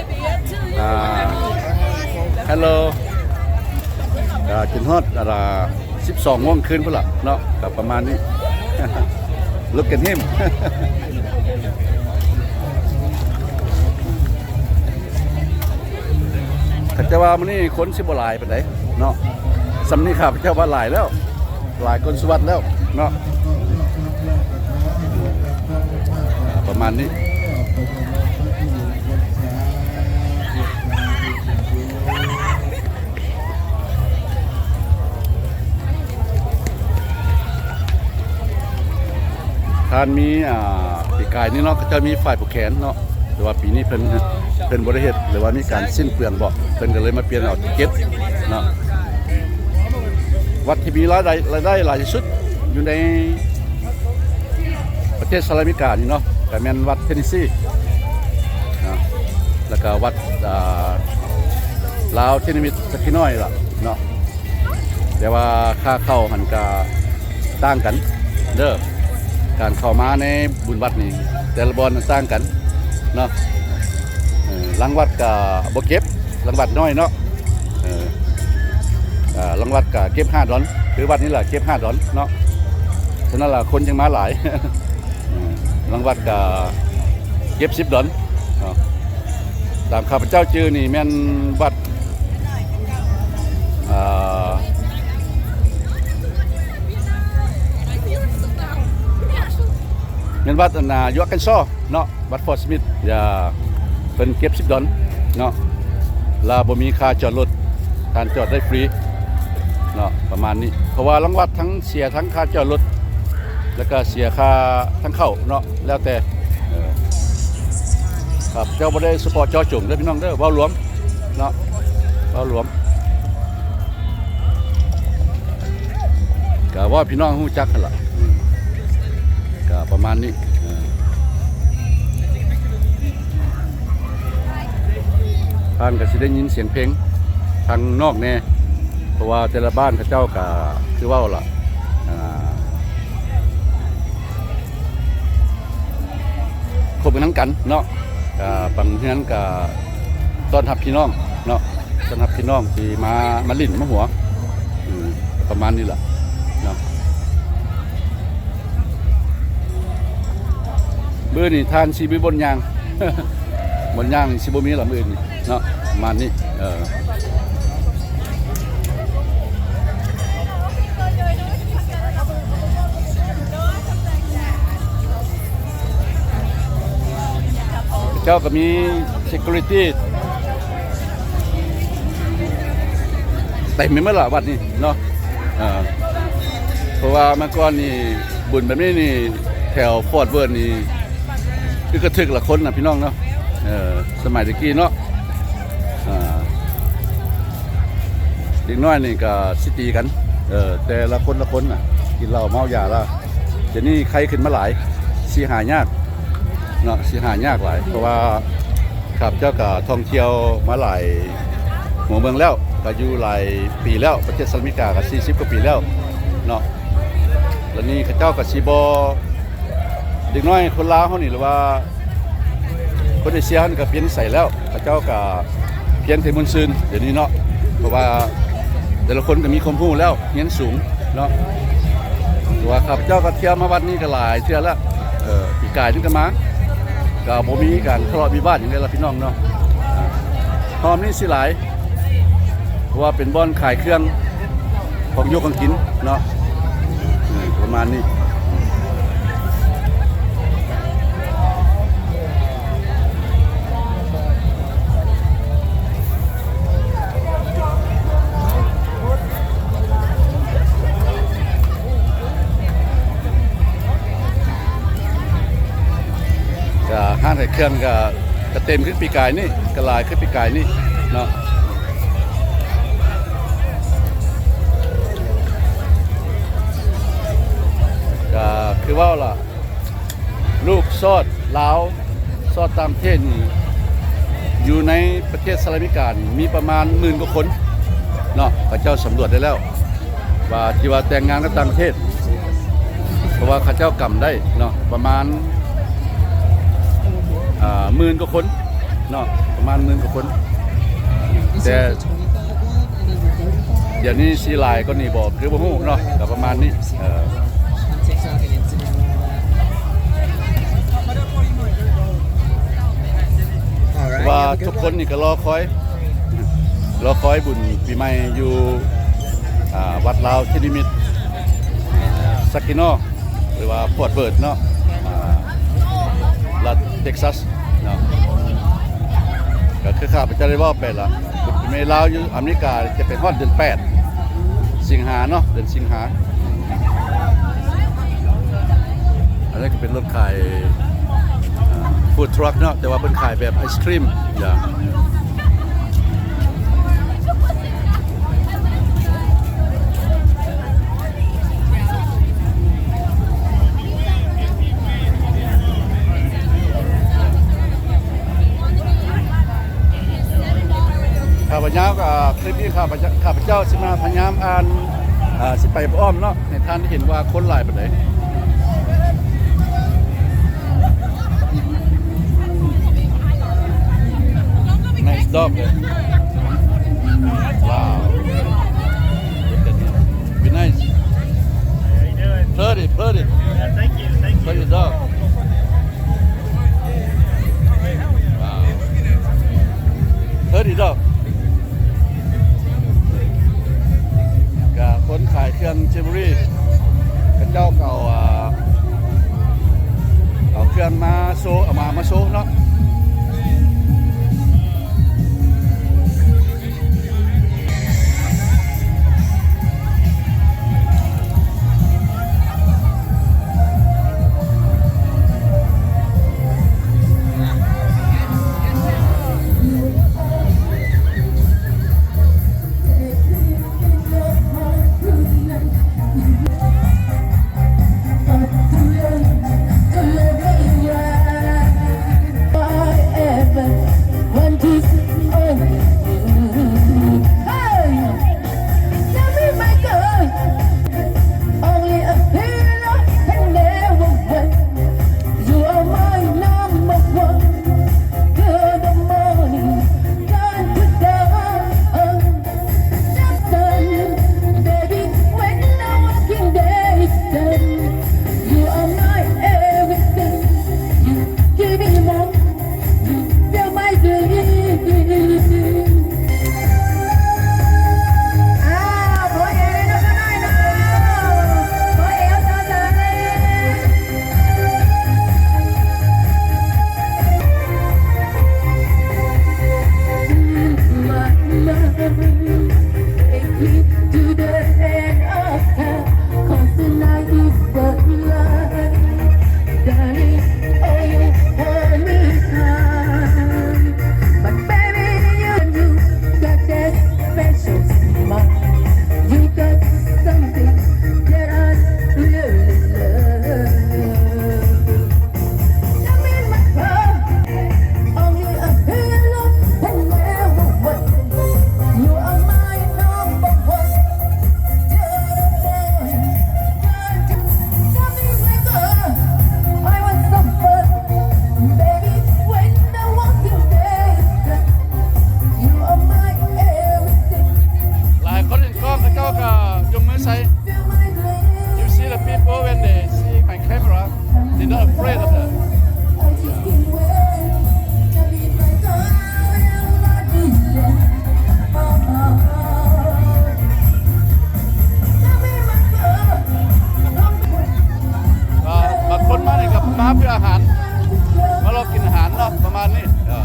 ອ່າ Hello ກະຈົນຮອດ ອ່າ ສິບສອງໂມງຄືນພຸ້ນລະເນາະ ກະປະມານນີ້. Look at him. ເຂົາເຈົ້າວ່າມື້ນີ້ຄົນຊິບໍ່ຫຼາຍປານໃດເນາະ ສ່ຳນີ້ຂ້າພະເຈົ້າວ່າຫຼາຍແລ້ວ ຫຼາຍກວ່າສຸວັດແລ້ວເນາະ ປະມານນີ້. ທ່ານມີ ອ່າ ປີກາຍນີ້ເນາະ ເຂົາເຈົ້າມີຝ້າຍຜູກແຂນເນາະ ແຕ່ວ່າປີນີ້ເພິ່ນ ເພິ່ນບໍ່ໄດ້ເຮັດ ຫຼືວ່າມີການສິ້ນເປືອງບໍ ເພິ່ນກໍເລີຍມາປ່ຽນເອົາເຈັດເນາະ. ວັດທີ່ມີລາຍໄດ້ ລາຍໄດ້ຫຼາຍທີ່ສຸດຢູ່ໃນປະເທດສະຫະລັດອາເມລິການີ້ເນາະ ກໍແມ່ນວັດເທນເນຊີເນາະ ແລ້ວກໍວັດ ອ່າ ລາວເທນນິມິດຈັກໜ້ອຍລະເນາະ. ແຕ່ວ່າຄ່າເຂົ້າຫັ້ນກະຕ່າງກັນເດີ ການເຂົ້າມາໃນບຸນວັດນີ້ ແຕ່ລະບ່ອນມັນຕ່າງກັນເນາະ. ເອີ ຫຼັງວັດກະບໍ່ເກັບ ຫຼັງວັດນ້ອຍເນາະ ເອີ ຫຼັງວັດກະເກັບຫ້າດອນ ຄືວັດນີ້ລະເກັບຫ້າດອນເນາະ ສະນັ້ນລະຄົນຈຶ່ງມາຫຼາຍ. ຫຼັງວັດກະເກັບສິບດອນເນາະ. ຕາມຂ້າພະເຈົ້າຈື່ນີ້ແມ່ນວັດ ເອີ ແມ່ນວັດອັນນາ ຢູ່ອາກກັນຊໍເນາະ ວັດຟອດສະມິດ ຢ່າ ເພິ່ນເກັບສິບດອນເນາະ ລະບໍ່ມີຄ່າຈອດລົດ ທ່ານຈອດໄດ້ຟຣີເນາະ ປະມານນີ້ ເພາະວ່າຫຼັງວັດທັງເສຍທັງຄ່າຈອດລົດ ແລ້ວກະເສຍຄ່າທາງເຂົ້າເນາະ ແລ້ວແຕ່ ເອີ ຄັບ ເຈົ້າບໍ່ໄດ້ສະເພາະເຈາະຈົງເດີພີ່ນ້ອງເດີ ເວົ້າລວມເນາະ ເວົ້າລວມ ກະເວົ້າໃຫ້ພີ່ນ້ອງຮູ້ຈັກຫັ້ນລະ ກະປະມານນີ້ ເອີ ທ່ານກໍຊິໄດ້ຍິນສຽງເພງທາງນອກແດ່ ເພາະວ່າແຕ່ລະບ້ານເຂົາເຈົ້າກໍຄືເວົ້າລະ ອ່າ ຄົບກັນນຳກັນເນາະ ກໍບາງເຮືອນກໍຕ້ອນຮັບພີ່ນ້ອງເນາະ ຕ້ອນຮັບພີ່ນ້ອງທີ່ມາ ມາຫຼິ້ນມາຫົວ ອືມ ປະມານນີ້ລະເນາະ. ມື້ນີ້ທ່ານຊິມີບ່ອນຍ່າງ ບ່ອນຍ່າງຊິບໍ່ມີລະມື້ອື່ນນີ້ເນາະ ປະມານນີ້ ເອີ ເຈົ້າກໍມີ security ເຕັມໄປໝົດລະວັດນີ້ເນາະ ເອີ ເພາະວ່າເມື່ອກ່ອນນີ້ບຸນແບບນີ້ນີ້ ແຖວຟອດເວີດນີ້ ຄືກະທຶກລະຄົນນະພີ່ນ້ອງເນາະ ເອີ ສະໄໝແຕ່ກີ້ເນາະ ເອີ ເດັກນ້ອຍນີ້ກະຊິຕີກັນ ເອີ ແຕ່ລະຄົນລະຄົນນະ ກິນເຫຼົ້າເມົາຢາລະ ດຽວນີ້ໄຄຂຶ້ນມາຫຼາຍ ຊິຫາຍາກເນາະ ຊິຫາຍາກຫຼາຍ ເພາະວ່າ ຂ້າພະເຈົ້າກໍທ່ອງທ່ຽວມາຫຼາຍຫົວເມືອງແລ້ວ ກໍຢູ່ຫຼາຍປີແລ້ວ ປະເທດສະຫະລັດອາເມລິກາກໍສີ່ສິບກວ່າປີແລ້ວເນາະ ແລ້ວນີ້ເຂົາເຈົ້າກໍຊິບໍ່ ເດັກນ້ອຍຄົນລາວເຮົານີ້ ຫຼືວ່າຄົນເອເຊຍເຮົານີ້ກໍປ່ຽນນິໄສແລ້ວ ເຂົາເຈົ້າກໍພຽງແຕ່ມ່ວນຊື່ນດຽວນີ້ເນາະ ເພາະວ່າແຕ່ລະຄົນກໍມີຄວາມຮູ້ແລ້ວ ຮຽນສູງເນາະ ແຕ່ວ່າຂ້າພະເຈົ້າກໍທ່ຽວມາວັດນີ້ກໍຫຼາຍເທື່ອແລ້ວ ເອີ ປີກາຍນີ້ກໍມາ ກໍບໍ່ມີການທະເລາະວິວາດຫຍັງເລີຍລະພີ່ນ້ອງເນາະ ຮອບນີ້ຊິຫຼາຍ ເພາະວ່າເປັນບ່ອນຂາຍເຄື່ອງ ຂອງຢູ່ຂອງກິນເນາະ ເອີ ປະມານນີ້ ກະຮ້ານຂາຍເຄື່ອງກະ ກະເຕັມຄືປີກາຍນີ້ ກະຫຼາຍຄືປີກາຍນີ້ເນາະ ກະຄືເວົ້າລະ ລູກຊອດລາວ ຊອດຕ່າງປະເທດນີ້ ຢູ່ໃນປະເທດສະຫະລັດອາເມລິການີ້ ມີປະມານໝື່ນກວ່າຄົນເນາະ ເຂົາເຈົ້າສຳຫຼວດໄດ້ແລ້ວ ວ່າທີ່ວ່າແຕ່ງງານກັບຕ່າງປະເທດ ເພາະວ່າເຂົາເຈົ້າກຳໄດ້ເນາະ ປະມານ ອ່າ ໝື່ນກວ່າຄົນເນາະ ປະມານໝື່ນກວ່າຄົນ ແຕ່ ດຽວນີ້ຊິຫຼາຍກວ່ານີ້ບໍ່ ຄືບໍ່ຮູ້ເນາະ ກໍປະມານນີ້ ເອີ ວ່າທຸກຄົນນີ້ກໍລໍຄອຍ ລໍຄອຍບຸນປີໃໝ່ຢູ່ ອ່າ ວັດລາວທີ່ນິມິດ ຊັກກິນອລ ຫຼືວ່າຟອດເວີດເນາະ ອ່າ ລັດເທັກຊັສເນາະ ກໍຄືຂ້າພະເຈົ້າໄດ້ເວົ້າໄປລະ ບຸນປີໃໝ່ລາວຢູ່ອາເມລິກາຈະໄປຮອດເດືອນແປດ ສິງຫາເນາະ ເດືອນສິງຫາ ອັນນີ້ກໍເປັນ ລົດຂາຍ ເອີ່ food truck ເນາະ ແຕ່ວ່າເພິ່ນຂາຍແບບໄອສຄຣີມ ຂ້າພະເຈົ້າ ຄລິບນີ້ ຂ້າພະເຈົ້າ ຂ້າພະເຈົ້າຊິມາພະຍາຍາມອ່ານ ເອີ່ ຊິໄປອ້ອມເນາະ ໃຫ້ທ່ານໄດ້ເຫັນວ່າຄົນຫຼາຍປານໃດ. Nice dog. Wow. Look at him. Be nice. How you doing? Pretty, pretty. Yeah, thank you, thank you. Pretty dog. Wow. Pretty dog. ກະຄົນຂາຍເຄື່ອງຈິວເວລຣີ ເຂົາເຈົ້າກະເອົາ ເອົາ ເອົາເຄື່ອງມາໂຊ ເອົາມາ ມາໂຊເນາະ.ຫຼາຍຄົນເຫັນກ້ອງ ເຂົາເຈົ້າກະຍົກມືໃສ່. You see the people when they see my camera, they not afraid of that. ເອີ ບາງຄົນມານີ້ກໍມາເພື່ອອາຫານ ມາລອງກິນອາຫານເນາະ ປະມານນີ້ ເອີ.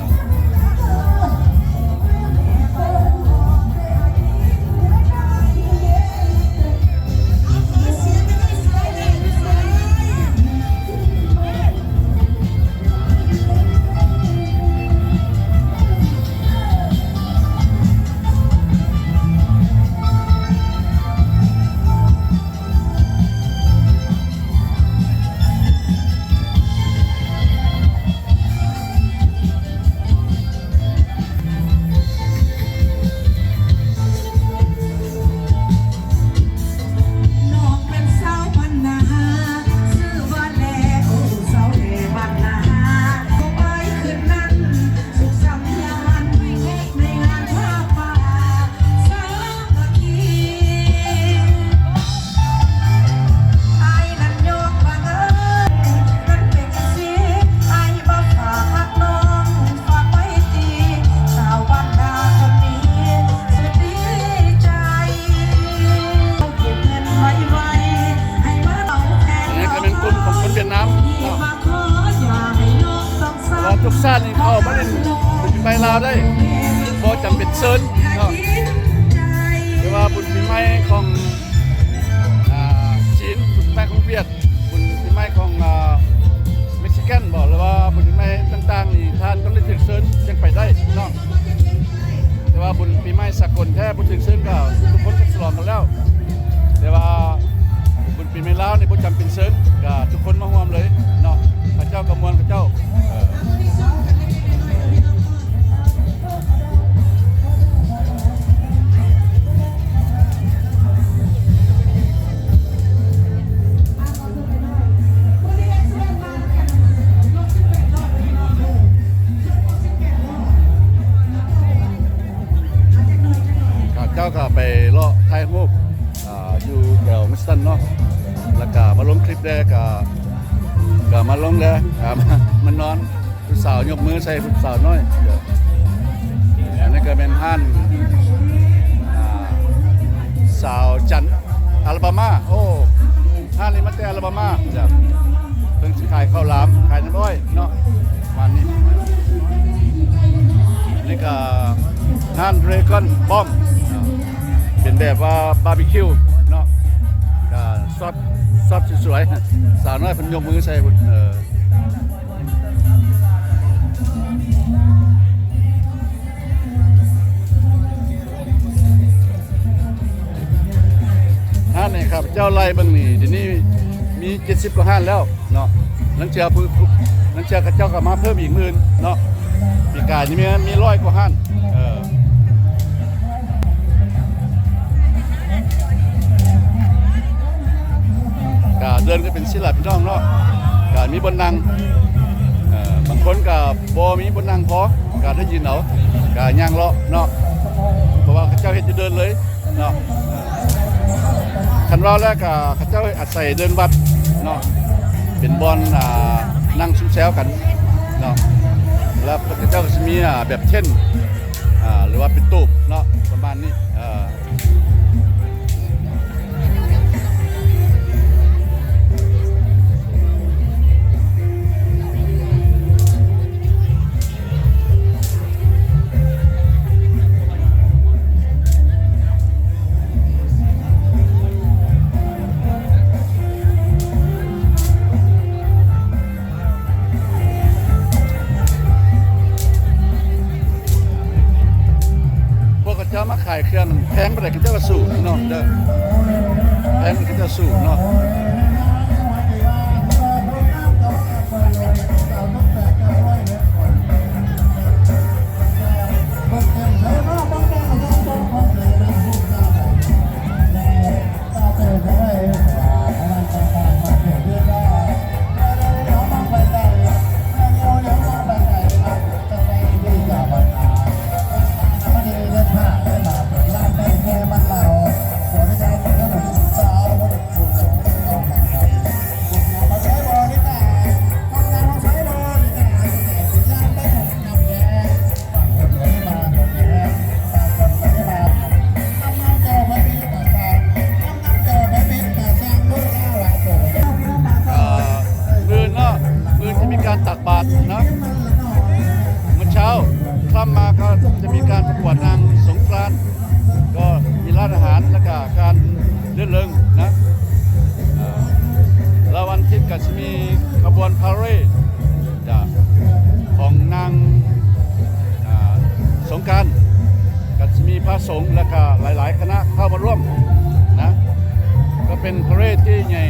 ອັນນີ້ກໍແມ່ນກຸ່ມຂອງຄົນຫວຽດນາມເນາະ ເພາະວ່າທຸກຊາດນີ້ເຂົ້າມາຫຼິ້ນບຸນປີໃໝ່ລາວໄດ້ ບໍ່ຈຳເປັນເຊີນເນາະ. ແຕ່ວ່າບຸນປີໃໝ່ຂອງ ອ່າ ຈີນ, ບຸນປີໃໝ່ຂອງຫວຽດ, ບຸນປີໃໝ່ຂອງ ອ່າ ບໍ່ເຊີນກໍທຸກຄົນກໍສະຫຼອງກັນແລ້ວ ແຕ່ວ່າບຸນປີໃໝ່ລາວນີ້ບໍ່ຈຳເປັນເຊີນ ກໍທຸກຄົນມາຮ່ວມເລີຍເນາະ ເຂົາເຈົ້າກໍມ່ວນເຂົາເຈົ້າ ເອີ. ເຈົ້າກໍໄປເລາະຖ່າຍຮູບ ອ່າ ຢູ່ແຖວ Western ເນາະ ແລ້ວກໍມາລົງຄລິບແດ່ ກໍ ກໍມາລົງແດ່ ອ່າ ມານອນ ຜູ້ສາວຍົກມືໃສ່ຜູ້ສາວນ້ອຍ. ອັນນີ້ກໍແມ່ນຮ້ານ ອ່າ ສາວຈັນ ອາລາບາມາ. ໂອ້ ຮ້ານນີ້ມາແຕ່ອາລາບາມາ ເພິ່ນຊິຂາຍເຂົ້າຫຼາມ ຂາຍນ້ຳອ້ອຍເນາະ ປະມານນີ້. ນີ້ກໍຮ້ານ Dragon Bomb ເປັນແບບວ່າບາບີຄິວເນາະ ກໍຊອດ ຊອດສວຍໆ ສາວນ້ອຍເພິ່ນຍົກມືໃສ່ພຸ້ນ ເອີ. ຮ້ານນີ້ ຂ້າພະເຈົ້າໄລ່ເບິ່ງນີ້ ດຽວນີ້ມີເຈັດສິບກວ່າຮ້ານແລ້ວເນາະ ລາງເທື່ອຜູ້ ລາງເທື່ອເຂົາເຈົ້າກໍມາເພີ່ມອີກໝື່ນເນາະ ປີກາຍນີ້ມີ ມີຮ້ອຍກວ່າຮ້ານ ເອີ. ກະເດີນກັນເປັນຊີ້ລະພີ່ນ້ອງເນາະ ກະມີບ່ອນນັ່ງ ເອີ ບາງຄົນກະບໍ່ມີບ່ອນນັ່ງພໍ ກະໄດ້ຢືນເອົາ ກະຍ່າງເລາະເນາະ ເພາະວ່າເຂົາເຈົ້າເຮັດຢູ່ເດີ່ນເລີຍເນາະ. ຄັນເວົ້າແລ້ວກະເຂົາເຈົ້າອາໄສເດີ່ນວັດເນາະ ເປັນບ່ອນ ອ່າ ນັ່ງຊຸມແຊວກັນເນາະ ແລ້ວເຂົາເຈົ້າກໍຊິມີ ອ່າ ແບບເທັນ ອ່າ ຫຼືວ່າເປັນຕູບເນາະ ປະມານນີ້ ເອີ. ພວກເຂົາເຈົ້າມາຂາຍເຄື່ອງແພງປານໃດ ເຂົາເຈົ້າກໍສູ້ເນາະ ເດີ ແພງເຂົາເຈົ້າສູ້ເນາະ. ອ່າ ມື້ອື່ນເນາະ ມື້ອື່ນຈະມີການຕັກບາດເນາະ ມື້ເຊົ້າຄ່ຳມາກໍຈະມີການປະກວດນາງສົງການ ກໍມີຮ້ານອາຫານ ແລ້ວກໍການລື່ນເລີງນະ ເອີ ແລ້ວວັນອາທິດກໍຈະມີຂະບວນພາເຣດ ຈາກຂອງນາງ ອ່າ ສົງການ ກໍຈະມີພະສົງ ແລ້ວກໍຫຼາຍໆຄະນະເຂົ້າມາຮ່ວມນະ ກໍເປັນພາເຣດທີ່ໃຫຍ່